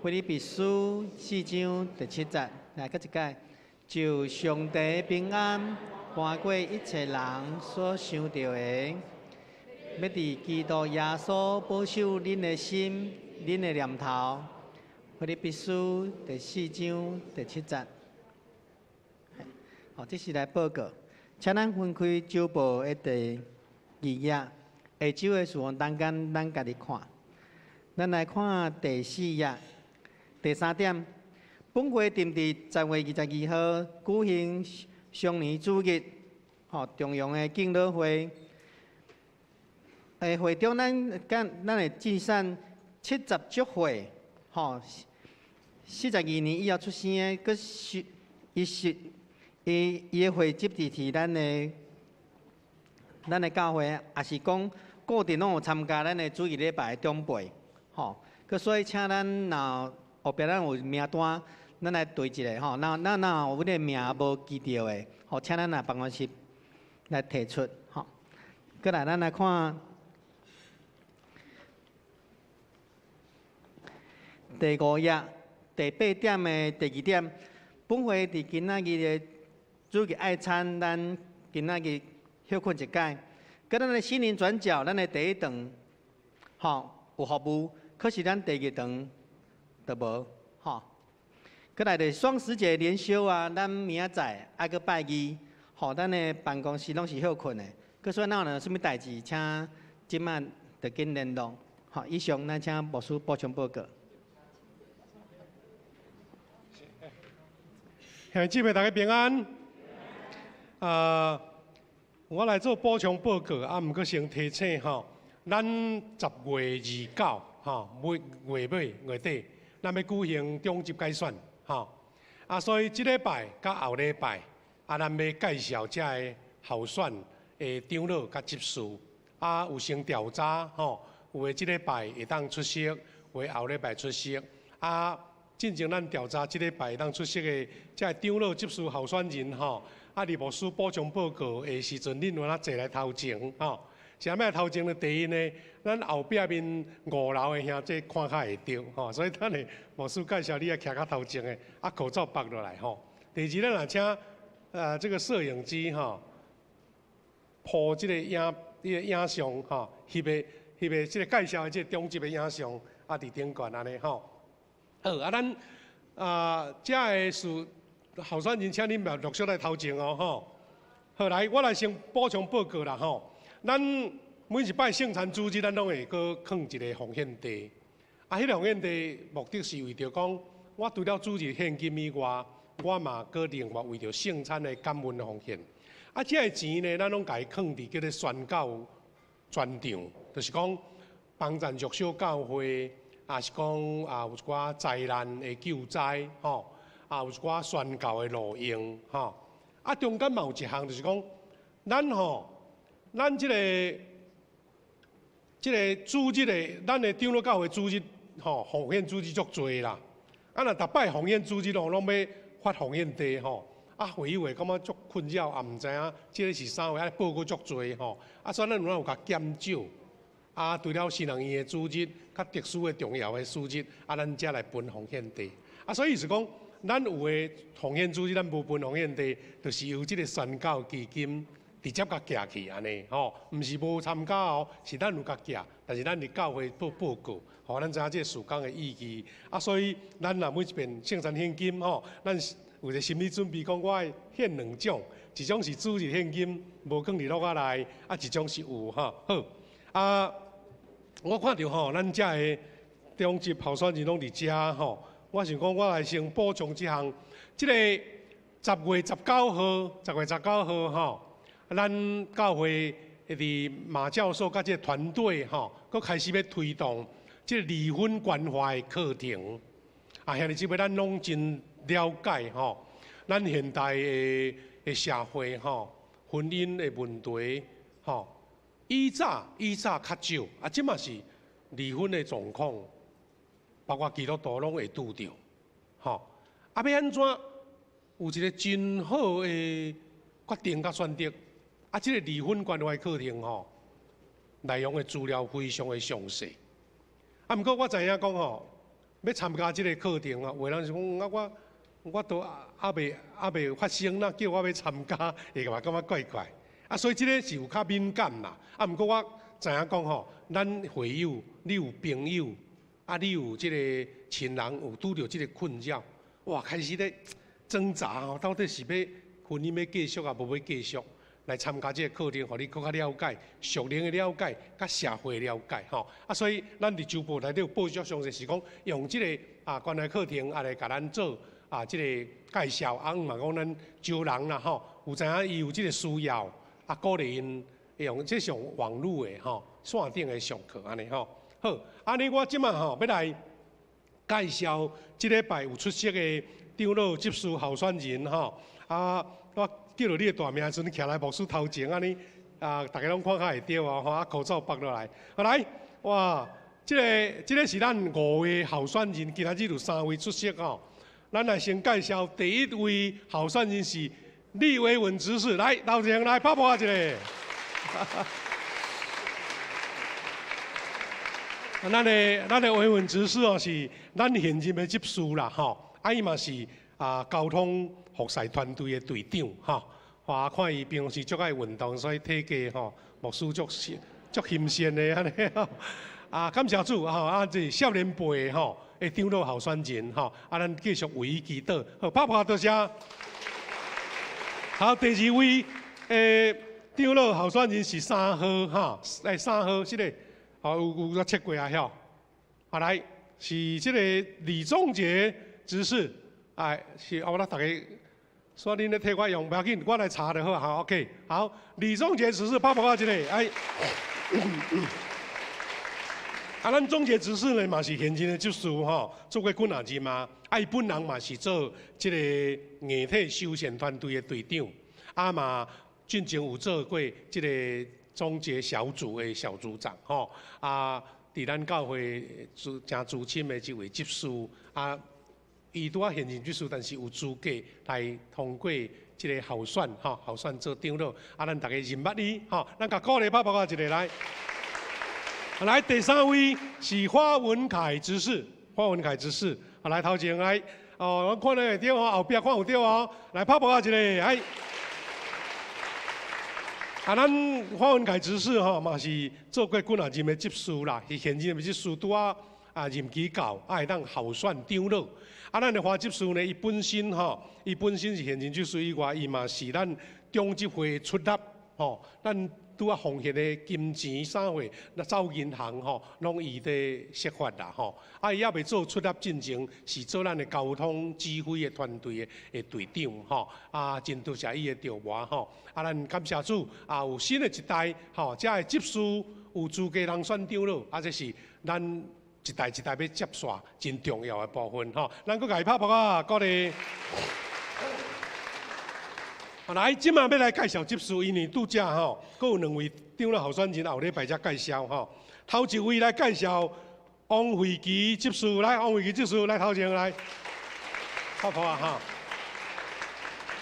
腓立比書四章第七節，來閣一擺，就上帝平安，搬過一切人所想著的，欲佇基督耶穌保守恁的心、恁的念頭。腓立比書第四章第七節。好，這是來報告，請咱分開週報的第二頁，下週的事項當間咱家己看。咱來看第四頁。第三點，本會定佇10月22號舉行雙年主日，吼重陽的敬老會。會中咱咱會進選79歲，吼42年以後出生的，閣是伊是伊伊的會籍佇佇咱的教會，也是講固定攏有參加咱的主日禮拜的長輩，吼。閣所以請咱若後壁咱有名單，咱來對一下吼。若若若有阮的名無記著的，吼，請咱來辦公室來提出吼。閣來，咱來看第五頁第八點的第二點，本會佇今仔日的主日愛餐，咱今仔日歇睏一擺。閣咱的心靈轉角，咱的第一堂，吼有服務，可是咱第二堂都無，吼。閣來就是雙十節連休啊，咱明仔載愛閣拜二，吼，咱的辦公室攏是歇睏的。閣所以咱有啥物代誌，請這擺就緊聯絡。好，以上咱請牧師補充報告。兄弟姊妹，大家平安。啊，我來做補充報告，啊，毋過先提醒吼，咱10月29吼，每月尾月底，咱欲舉行長執改選，吼。啊，所以這禮拜佮後禮拜，啊，咱欲介紹遮个候選的長老佮執事，啊，有先調查吼，有的這禮拜會當出席，有的後禮拜出席，啊。進前咱調查這禮拜會當出席的遮个長老執事候選人吼，啊，李牧師補充報告的時陣，恁有哪坐來頭前吼？啥物頭前呢？第一呢，咱後壁面五樓的兄弟看較會著吼，所以等下牧師介紹你愛徛較頭前的，啊，口罩縛落來吼。第二，咱若請這個攝影機吼，鋪這個影，這個影像吼，翕的翕的這個介紹的這個長執的影像啊，佇頂懸按呢吼。好，啊，咱啊，遮个是候選人，請恁嘛陸續來頭前哦，吼。好，來，我來先補充報告啦，吼。咱每一擺聖餐主日，咱攏會閣囥一个奉獻袋。啊，彼个奉獻袋目的是為著講，我除了主日獻金以外，我嘛閣另外為著聖餐的感恩奉獻。啊，這个錢呢，咱攏共伊囥佇叫做宣教專場，就是講幫贊弱小教會。也是講啊，有一寡災難的救災，吼，啊，有一寡宣教的路用，吼。啊，中間嘛有一項，就是講，咱吼，咱這個這個主日的，咱的長老教會主日，吼，奉獻主日足濟啦。啊，若逐擺奉獻主日吼，攏欲發奉獻袋吼，啊，會友會感覺足困擾，也毋知影這个是啥貨，啊報告足濟吼，啊，所以咱有哪有共減少。啊，除了新人院的主日，較特殊的重要的主日，啊，咱才來分奉獻袋。啊，所以是講，咱有的奉獻主日，咱無分奉獻袋，就是由這个宣教基金直接共寄去按呢吼，毋是無參加哦，是咱有共寄，但是咱佇教會報報告，予咱知影這个事工的意義。啊，所以咱若每一遍聖餐獻金吼，咱有一个心理準備，講我愛獻兩種，一種是主日獻金，無囥佇橐仔內，啊，一種是有吼。好，啊，我看著吼，咱遮的長執候選人攏佇遮吼，我想講我來先補充這項，這个10月19號，10月19號吼，咱教會佇馬教授佮這个團隊吼，閣開始欲推動這个離婚關懷課程。啊，兄弟姊妹，咱攏真了解吼，咱現代的的社會吼，婚姻的問題吼，以早以早較少，啊，這馬是離婚的狀況，包括基督徒攏會拄著，吼，啊，欲按怎有一个真好的決定佮選擇，啊，這个離婚關懷課程吼，內容的資料非常的詳細，啊，毋過我知影講吼，欲參加這个課程啊，有的人是講啊，我我都猶未猶未發生，哪叫我欲參加，會嘛感覺怪怪。啊，所以這个是有較敏感啦。啊，毋過我知影講吼，咱會友，你有朋友，啊，你有這个親人有拄著這个困擾，哇，開始咧掙扎吼，到底是欲婚姻欲繼續啊，無欲繼續？來參加這个課程，予你閣較了解屬靈的了解，佮社會的了解吼。啊，所以咱佇週報內底有報足詳細，是講用這个啊關懷課程啊來共咱做啊這个介紹。啊，嘛講咱招人啦吼，有知影伊有這个需要，啊，鼓勵𪜶用這上網路的吼線頂的上課按呢吼。好，按呢我這馬吼欲來介紹這禮拜有出席的長老執事候選人吼。啊，我叫著你的大名時陣，徛來牧師頭前按呢，啊，逐家攏看較會著哦，吼，啊，口罩縛落來，好來，哇，這个這个是咱五位候選人，今仔日有三位出席吼。咱來先介紹第一位候選人是李維文執事，來，頭前來拍噗仔一下。咱的咱的維文執事哦，是咱現任的執事啦，吼，啊，伊嘛是啊交通服侍團隊的隊長，吼。我看伊平常時足愛運動，所以體格吼，牧師足足欣羨的按呢。啊，感謝主吼，啊，這少年輩吼的長老候選人吼，啊，咱繼續為伊祈禱。好，拍噗多謝。好，第二位的長老候選人是三號哈，欸，三號這個，好有有測過啊，曉。啊，來，是這個李宗傑執事，哎，是哦，我逐家。所以恁咧替我用，無要緊，我來查就好。好，OK。好，李宗傑執事拍噗仔一下，哎。啊，咱宗傑執事呢嘛是現任的執事吼，做過幾若任啊。啊，伊本人嘛是做這个硬體修繕團隊的隊長，啊嘛進前有做過這个總結小組的小組長吼。啊，佇咱教會資誠資深的這位執事啊。伊拄仔現任執事，但是有資格來通過這个候選吼，候選做長老。啊，咱逐家認捌伊吼，咱共鼓勵拍噗仔一下來。來，第三位是花文凱執事，花文凱執事，啊，來頭前來，哦，我看咧會著吼，後壁看有著哦，來拍噗仔一下，來。啊，咱花文凱執事吼嘛是做過幾若任的執事啦，是現任的執事拄仔啊任期到，啊會當候選長老。啊，咱的華執事呢，伊本身吼，伊本身是現任執事以外，伊嘛是咱長執會出納吼，咱拄仔奉獻的金錢啥貨，那走銀行吼，攏伊佇設法啦吼。啊，伊猶未做出納進前，是做咱的交通指揮的團隊的隊長吼。啊，真多謝伊的調磨吼。啊，咱感謝主，啊，有新的一代吼，遮的執事有資格人選長老，啊，這是咱一代一代欲接續真重要的部分吼。咱閣共伊拍噗仔，鼓勵。來，這馬欲來介紹執事，因為拄才吼，閣有兩位長老候選人後禮拜才介紹吼。頭一位來介紹王慧琪執事，來，王慧琪執事來頭前來，拍噗仔哈。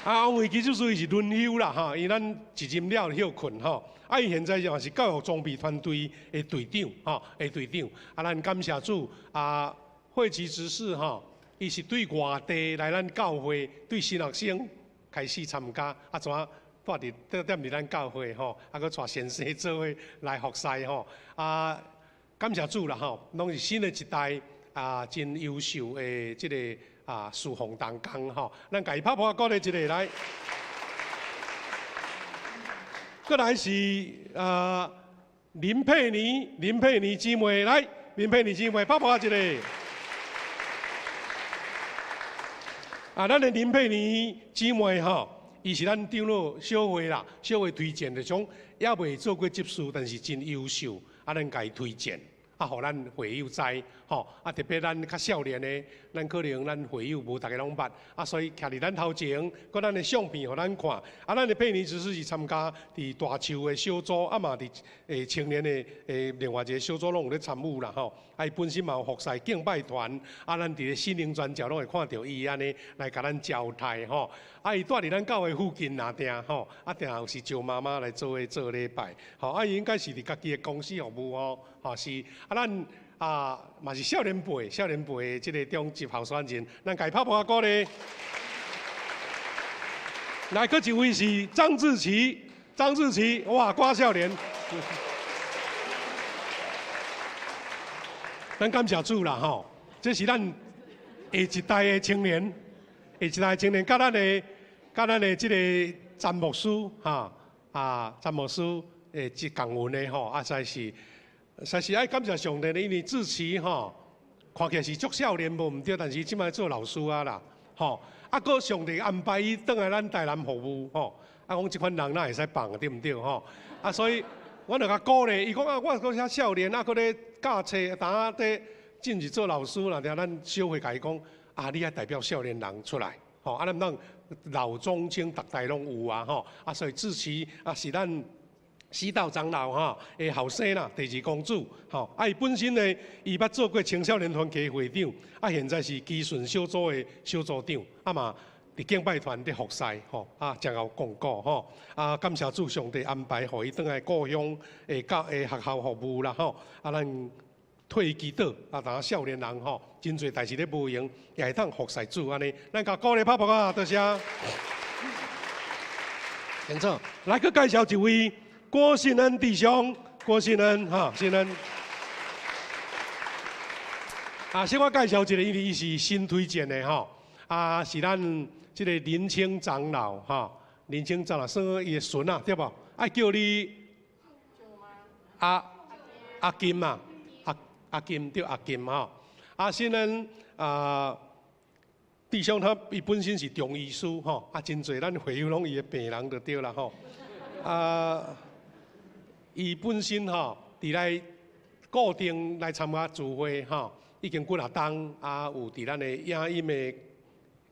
啊，王慧琪执事伊是轮休啦吼，因为咱一任了歇困吼。啊，伊现在嘛是教育装备团队的队长吼，的队长。啊，咱感谢主啊，慧琪执事吼，伊是对外地来咱教会，对新学生开始参加，啊，怎啊蹛伫踮踮伫咱教会吼，啊，阁带先生做伙来服侍吼。啊，感谢主啦吼，拢是新的一代啊，真优秀的这个啊侍奉同工吼，咱共伊拍噗仔鼓励一下来。阁来是啊林佩妮，林佩妮姊妹来，林佩妮姊妹拍噗仔一下。啊，咱的林佩妮姊妹吼，伊是咱长老小会啦，小会推荐的，种犹未做过执事，但是真优秀，啊，咱共伊推荐。啊，予咱会友知吼，啊，特别咱较少年的，咱可能咱会友无逐个拢捌，啊，所以徛伫咱头前，阁咱的相片予咱看，啊，咱的佩妮执事是参加伫大树的小组，啊嘛伫青年的另外一个小组拢有咧参与啦吼，啊，伊本身嘛有服侍敬拜团，啊，咱伫咧心灵传教拢会看著伊按呢来共咱交代吼，啊，伊蹛伫咱教会附近若定吼，啊，定有时招妈妈来做伙做礼拜，吼，啊，伊应该是伫家己的公司服务吼，吼是，啊，咱啊嘛是少年辈，少年辈的这个中级候选人，咱共伊拍噗仔鼓励。来，阁一位是张志奇，张志奇，哇，歌少年。咱感谢主啦吼，这是咱下一代的青年，下一代的青年，佮咱的这个詹牧师哈啊，詹牧师的这共运的吼，啊，实在是。实是爱感谢上帝，因为志奇吼，看起来是足少年无毋对，但是这摆做老师啊啦，吼，啊，阁上帝安排伊转来咱台南服务吼，啊，讲这款人哪会使放对毋对吼？啊，所以阮就共鼓励，伊讲啊，我阁遐少年啊，阁咧教册，当咧进去做老师啦，定咱小会共伊讲，啊，你爱代表少年人出来，吼，啊，咱毋通老中青逐代拢有啊，吼，啊，所以志奇啊是咱。西道长老吼的后生啦，第二公主吼，啊，伊本身呢，伊捌做过青少年团契会长，啊，现在是基顺小组的小组长，啊嘛，伫敬拜团伫服侍吼，啊，真𠢕广告吼，啊，感谢主上帝安排，予伊转来故乡的教的学校服务啦吼，啊，咱替伊祈祷，啊，当少年人吼，真济代志咧无闲，也会当服侍主按呢，咱共鼓励拍噗仔，多谢。请坐，来阁介绍一位。郭信恩弟兄，郭信恩哈，信恩。啊，先我介绍一个，因为伊是新推荐的吼，啊，是咱这个林清长老哈，林清长老算伊的孙啊，对无？啊，叫你阿阿金啊，阿阿金对阿金吼。啊，信恩啊，弟兄他伊本身是中医师吼，啊，真济咱会友拢伊的病人就对啦吼，啊。伊本身吼，伫来固定来参加聚会吼，已经几若冬啊，有伫咱的影音的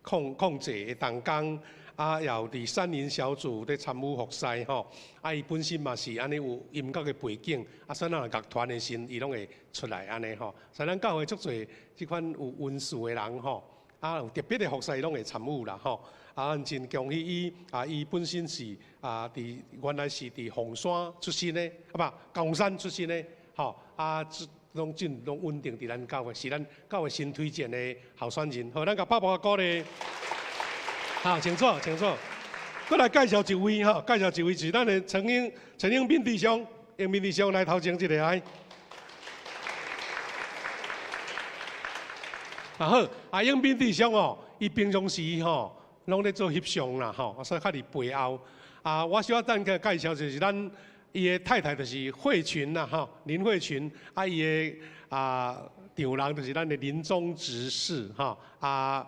控控制的同工，啊，也有伫山林小组咧参与服侍吼。啊，伊本身嘛是按呢有音乐的背景，啊，所以咱乐团的时，伊拢会出来按呢吼。所以咱教会足济这款有恩赐的人吼，啊，有特别的服侍，伊拢会参与啦吼。啊，咱真恭喜伊！啊，伊本身是啊，伫原来是伫凤山出身的，啊不，冈山出身的，吼啊，拢真拢稳定伫咱教会，是咱教会新推荐的候选人。好，咱共拍噗仔鼓励。好，请坐，请坐。阁来介绍一位吼，介绍一位是咱的陈英陈英斌弟兄，英斌弟兄来头前一个来。啊好，啊英斌弟兄哦，伊平常时吼。拢咧做翕相啦，吼，所以较伫背后。啊，我小可等下介绍就是咱伊的太太就是慧群啦，吼，林慧群。啊，伊的啊丈人就是咱的林宗执事，吼，啊，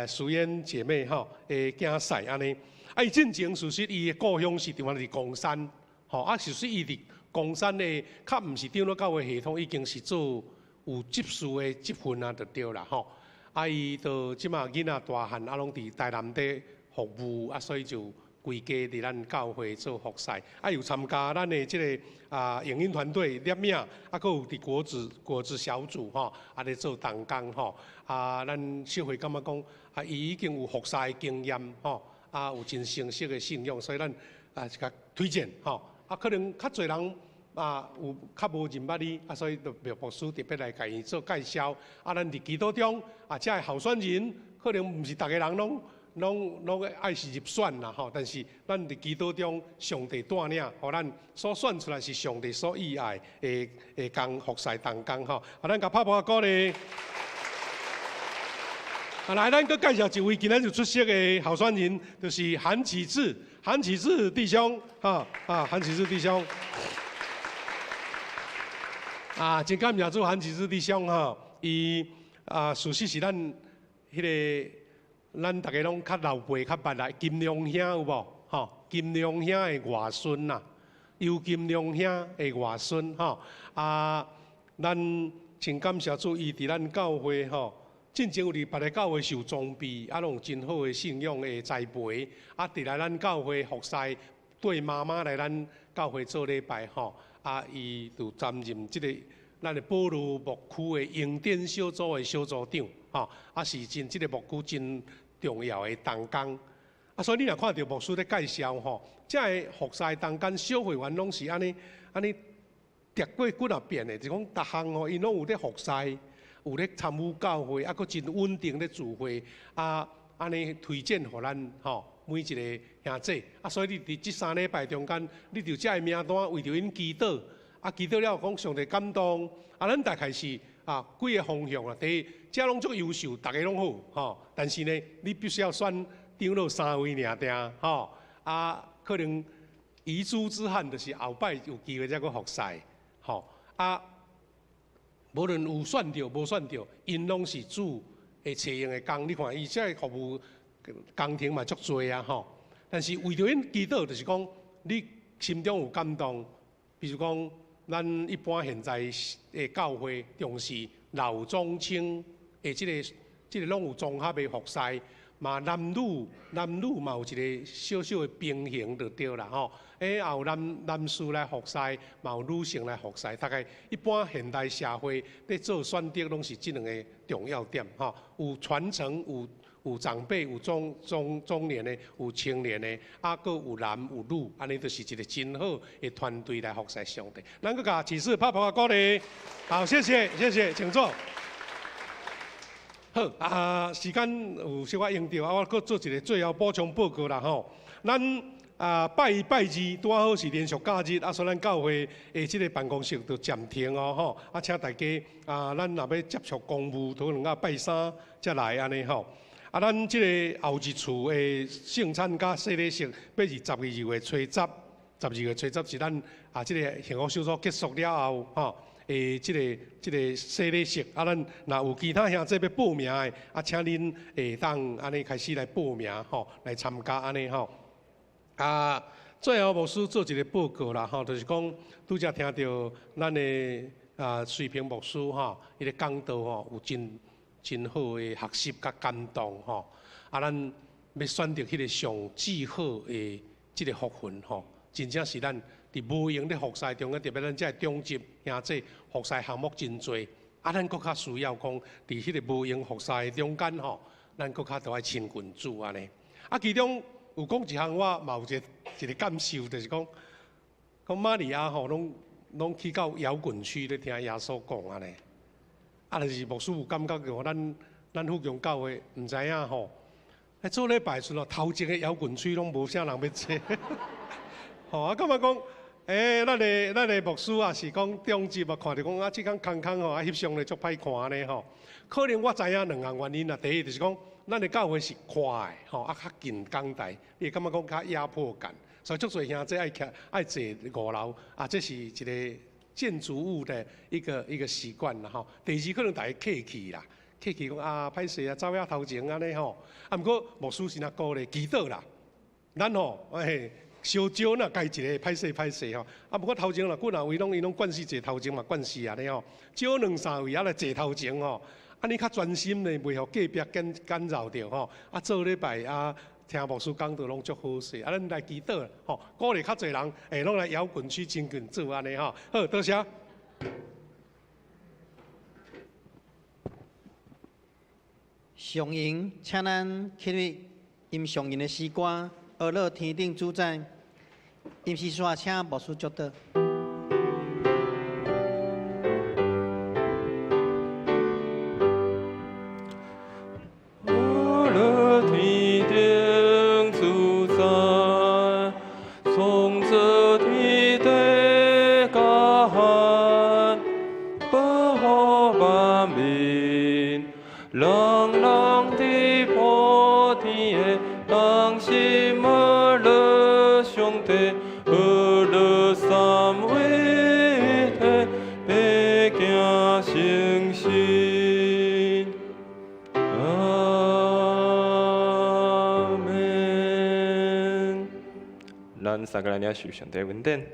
淑燕姐妹吼，的囝婿按呢。啊，伊进前事实伊的故乡是伫伫冈山，吼，啊，事实伊伫冈山的，较毋是长老教会系统，已经是做有执事的职分啊，就对啦，吼。啊，伊就这马囡仔大汉，啊，拢伫台南伫服务，啊，所以就规家伫咱教会做服侍，啊，有参加咱的这个啊影音团队摄影，啊，阁有伫果子果子小组吼，啊，咧做同工吼，啊，咱小会感觉讲，啊，伊已经有服侍的经验吼，啊有真成熟的信仰，所以咱啊是共推荐吼。啊，可能較濟人啊有較無認捌伊，啊，所以就牧師特別來共伊做介紹。啊，咱佇祈禱中啊，遮的候選人可能毋是逐个人攏愛是入選啦吼，但是咱佇祈禱中，上帝帶領，予咱所選出來是上帝所喜愛的的工服侍同工吼。啊，咱共拍噗仔鼓勵。啊，來，咱閣介紹一位今仔日出席的候選人，就是韓啟智，韓啟智弟兄，哈啊，韓啟智弟兄。啊，真感謝主韓啟智弟兄吼，伊啊，事實是咱彼个咱逐家攏較老輩較捌啦，金良兄有無？吼，金良兄的外孫啦，尤金良兄的外孫吼。啊，咱真感謝主，伊佇咱教會吼，進前有佇別个教會受裝備，啊，攏有真好的信仰的栽培。啊，佇來咱教會服侍，對媽媽來咱教會做禮拜吼。啊，伊就擔任這個咱的保羅牧區的榮典小組的小組長，吼，啊是真這个牧區真重要的同工。啊，所以你若看著牧師咧介紹吼，遮个服侍同工小會員攏是按呢按呢疊過幾若遍的，就講逐項吼，𪜶攏有咧服侍，有咧參與教會，啊，閣真穩定咧聚會，啊，按呢推薦予咱吼每一个兄弟。啊，所以你佇這三禮拜中間，你就遮个名單為著𪜶祈禱，啊，祈禱了講上帝感動，啊，咱大概是啊幾个方向啊。第一，遮攏足優秀，逐个攏好，吼。但是呢，你必須要選長老三位爾定，吼。啊，可能遺珠之憾，就是後擺有機會才閣服侍，吼。啊，無論有選著無選著，𪜶攏是主會揣用的工。你看伊這个服務工程嘛足濟啊，吼。但是為著𪜶祈禱，就是講你心中有感動，比如講咱一般現在的教會重視老中青的這個攏有綜合的服侍，嘛男女嘛有一個小小的平衡就對啦吼。欸，也有男士來服侍，嘛有女性來服侍。大概一般現代社會咧做選擇，攏是這兩个重要點吼。有傳承，有長輩，有中年的，有青年的，啊，閣有男有女，按呢就是一個真好的團隊來服侍上帝。咱閣共啟智拍噗仔鼓勵，好，謝謝，謝謝，請坐。好，啊，時間有小可用著，啊，我閣做一個最後補充報告啦吼。咱啊拜一拜二拄好是連續假日，啊，所以咱教會的這个辦公室就暫停哦吼。啊，請大家啊，咱若欲接觸公務，可能啊拜三才來按呢吼。啊，咱這个後一次的聖餐佮洗禮式，欲佇12月初十，12月初十是咱啊這个幸福小組結束了後吼。的這个洗禮式，啊，咱若有其他兄弟欲報名的，啊，請恁會當按呢開始來報名吼，來參加按呢吼。啊，最後牧師做一个報告啦吼，就是講拄才聽著咱的啊隨平牧師吼，伊咧講道吼，有真真好的學習佮感動吼。啊，咱欲選擇彼个上至好的這个福分吼，真正是咱佇無閒咧服侍中間，特別咱遮个長執兄弟服侍項目真濟，啊，咱閣較需要講佇彼个無閒服侍的中間吼，咱閣較著愛親近主按呢。啊，其中有講一項，我嘛有一個感受，就是講講瑪利亞吼，攏攏去到搖滾區咧聽耶穌講按呢。啊，就是牧師有感覺著，咱富強教會毋知影吼，咧做禮拜時陣，頭前的搖滾區攏無啥人欲坐。吼，啊，感覺講，欸，咱的牧師也是講長執啊，看著講啊，這工空空吼，啊，翕相咧足歹看按呢吼。可能我知影兩項原因啦，第一就是講，咱的教會是寬的吼，啊，較近講台，你會感覺講較壓迫感，所以足濟兄弟愛徛愛坐五樓，啊，這是一個建築物的一個習慣啦吼。第二可能大家客氣啦，客氣講啊，歹勢啊，走遐頭前按呢吼。啊，毋過牧師是若鼓勵祈禱啦，咱吼，欸，小招若該一個歹勢歹勢吼，啊，毋過頭前若幾若位攏𪜶攏慣勢坐頭前嘛慣勢按呢吼，少兩三位啊來坐頭前吼，按呢較專心咧，袂予隔壁干擾著吼，啊做禮拜啊聽牧師講道攏足好勢，啊咱來祈禱吼，鼓勵較濟人會攏來搖滾區親近主按呢吼，好，多謝。上榮，請咱起立。𪜶上人的诗歌《呵咾天顶主宰》，𪜶是煞請牧師祝禱。呵咾天頂主宰，創造天地佮海，保護萬民，人人佇普天的同心呵咾上帝，呵咾三位一體，白行誠實。阿們。咱三个來領受上帝恩典。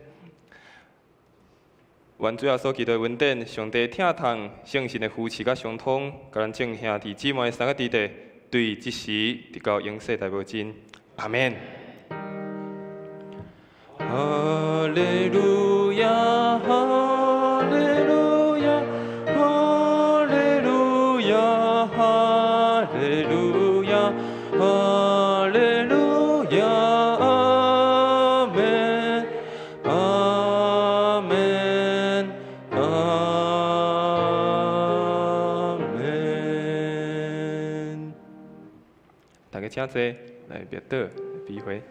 願主耶穌基督的恩典、上帝疼痛、聖神的扶持佮相通，佮咱眾兄弟姊妹三个弟弟，對這時直到永世大無盡。阿們。哈利路亞，哈利路亞，哈利路亞，哈利路亞，哈利路亞，阿們，阿們，阿們。大家請坐，來默禱比會。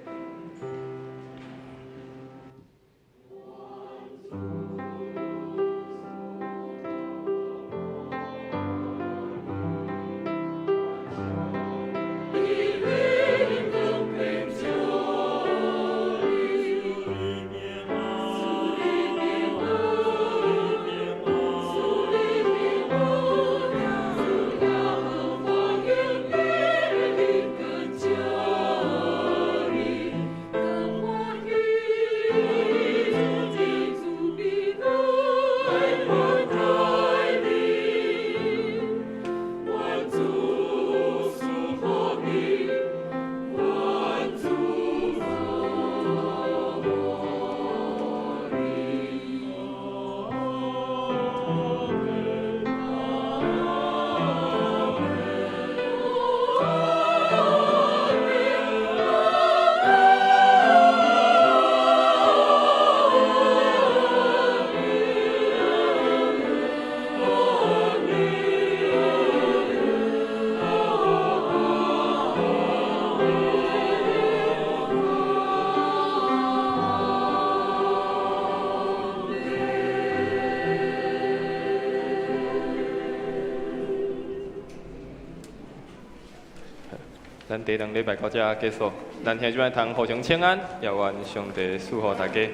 咱第兩禮拜到這結束，咱兄弟姊妹通互相請安，也願上帝賜福大家。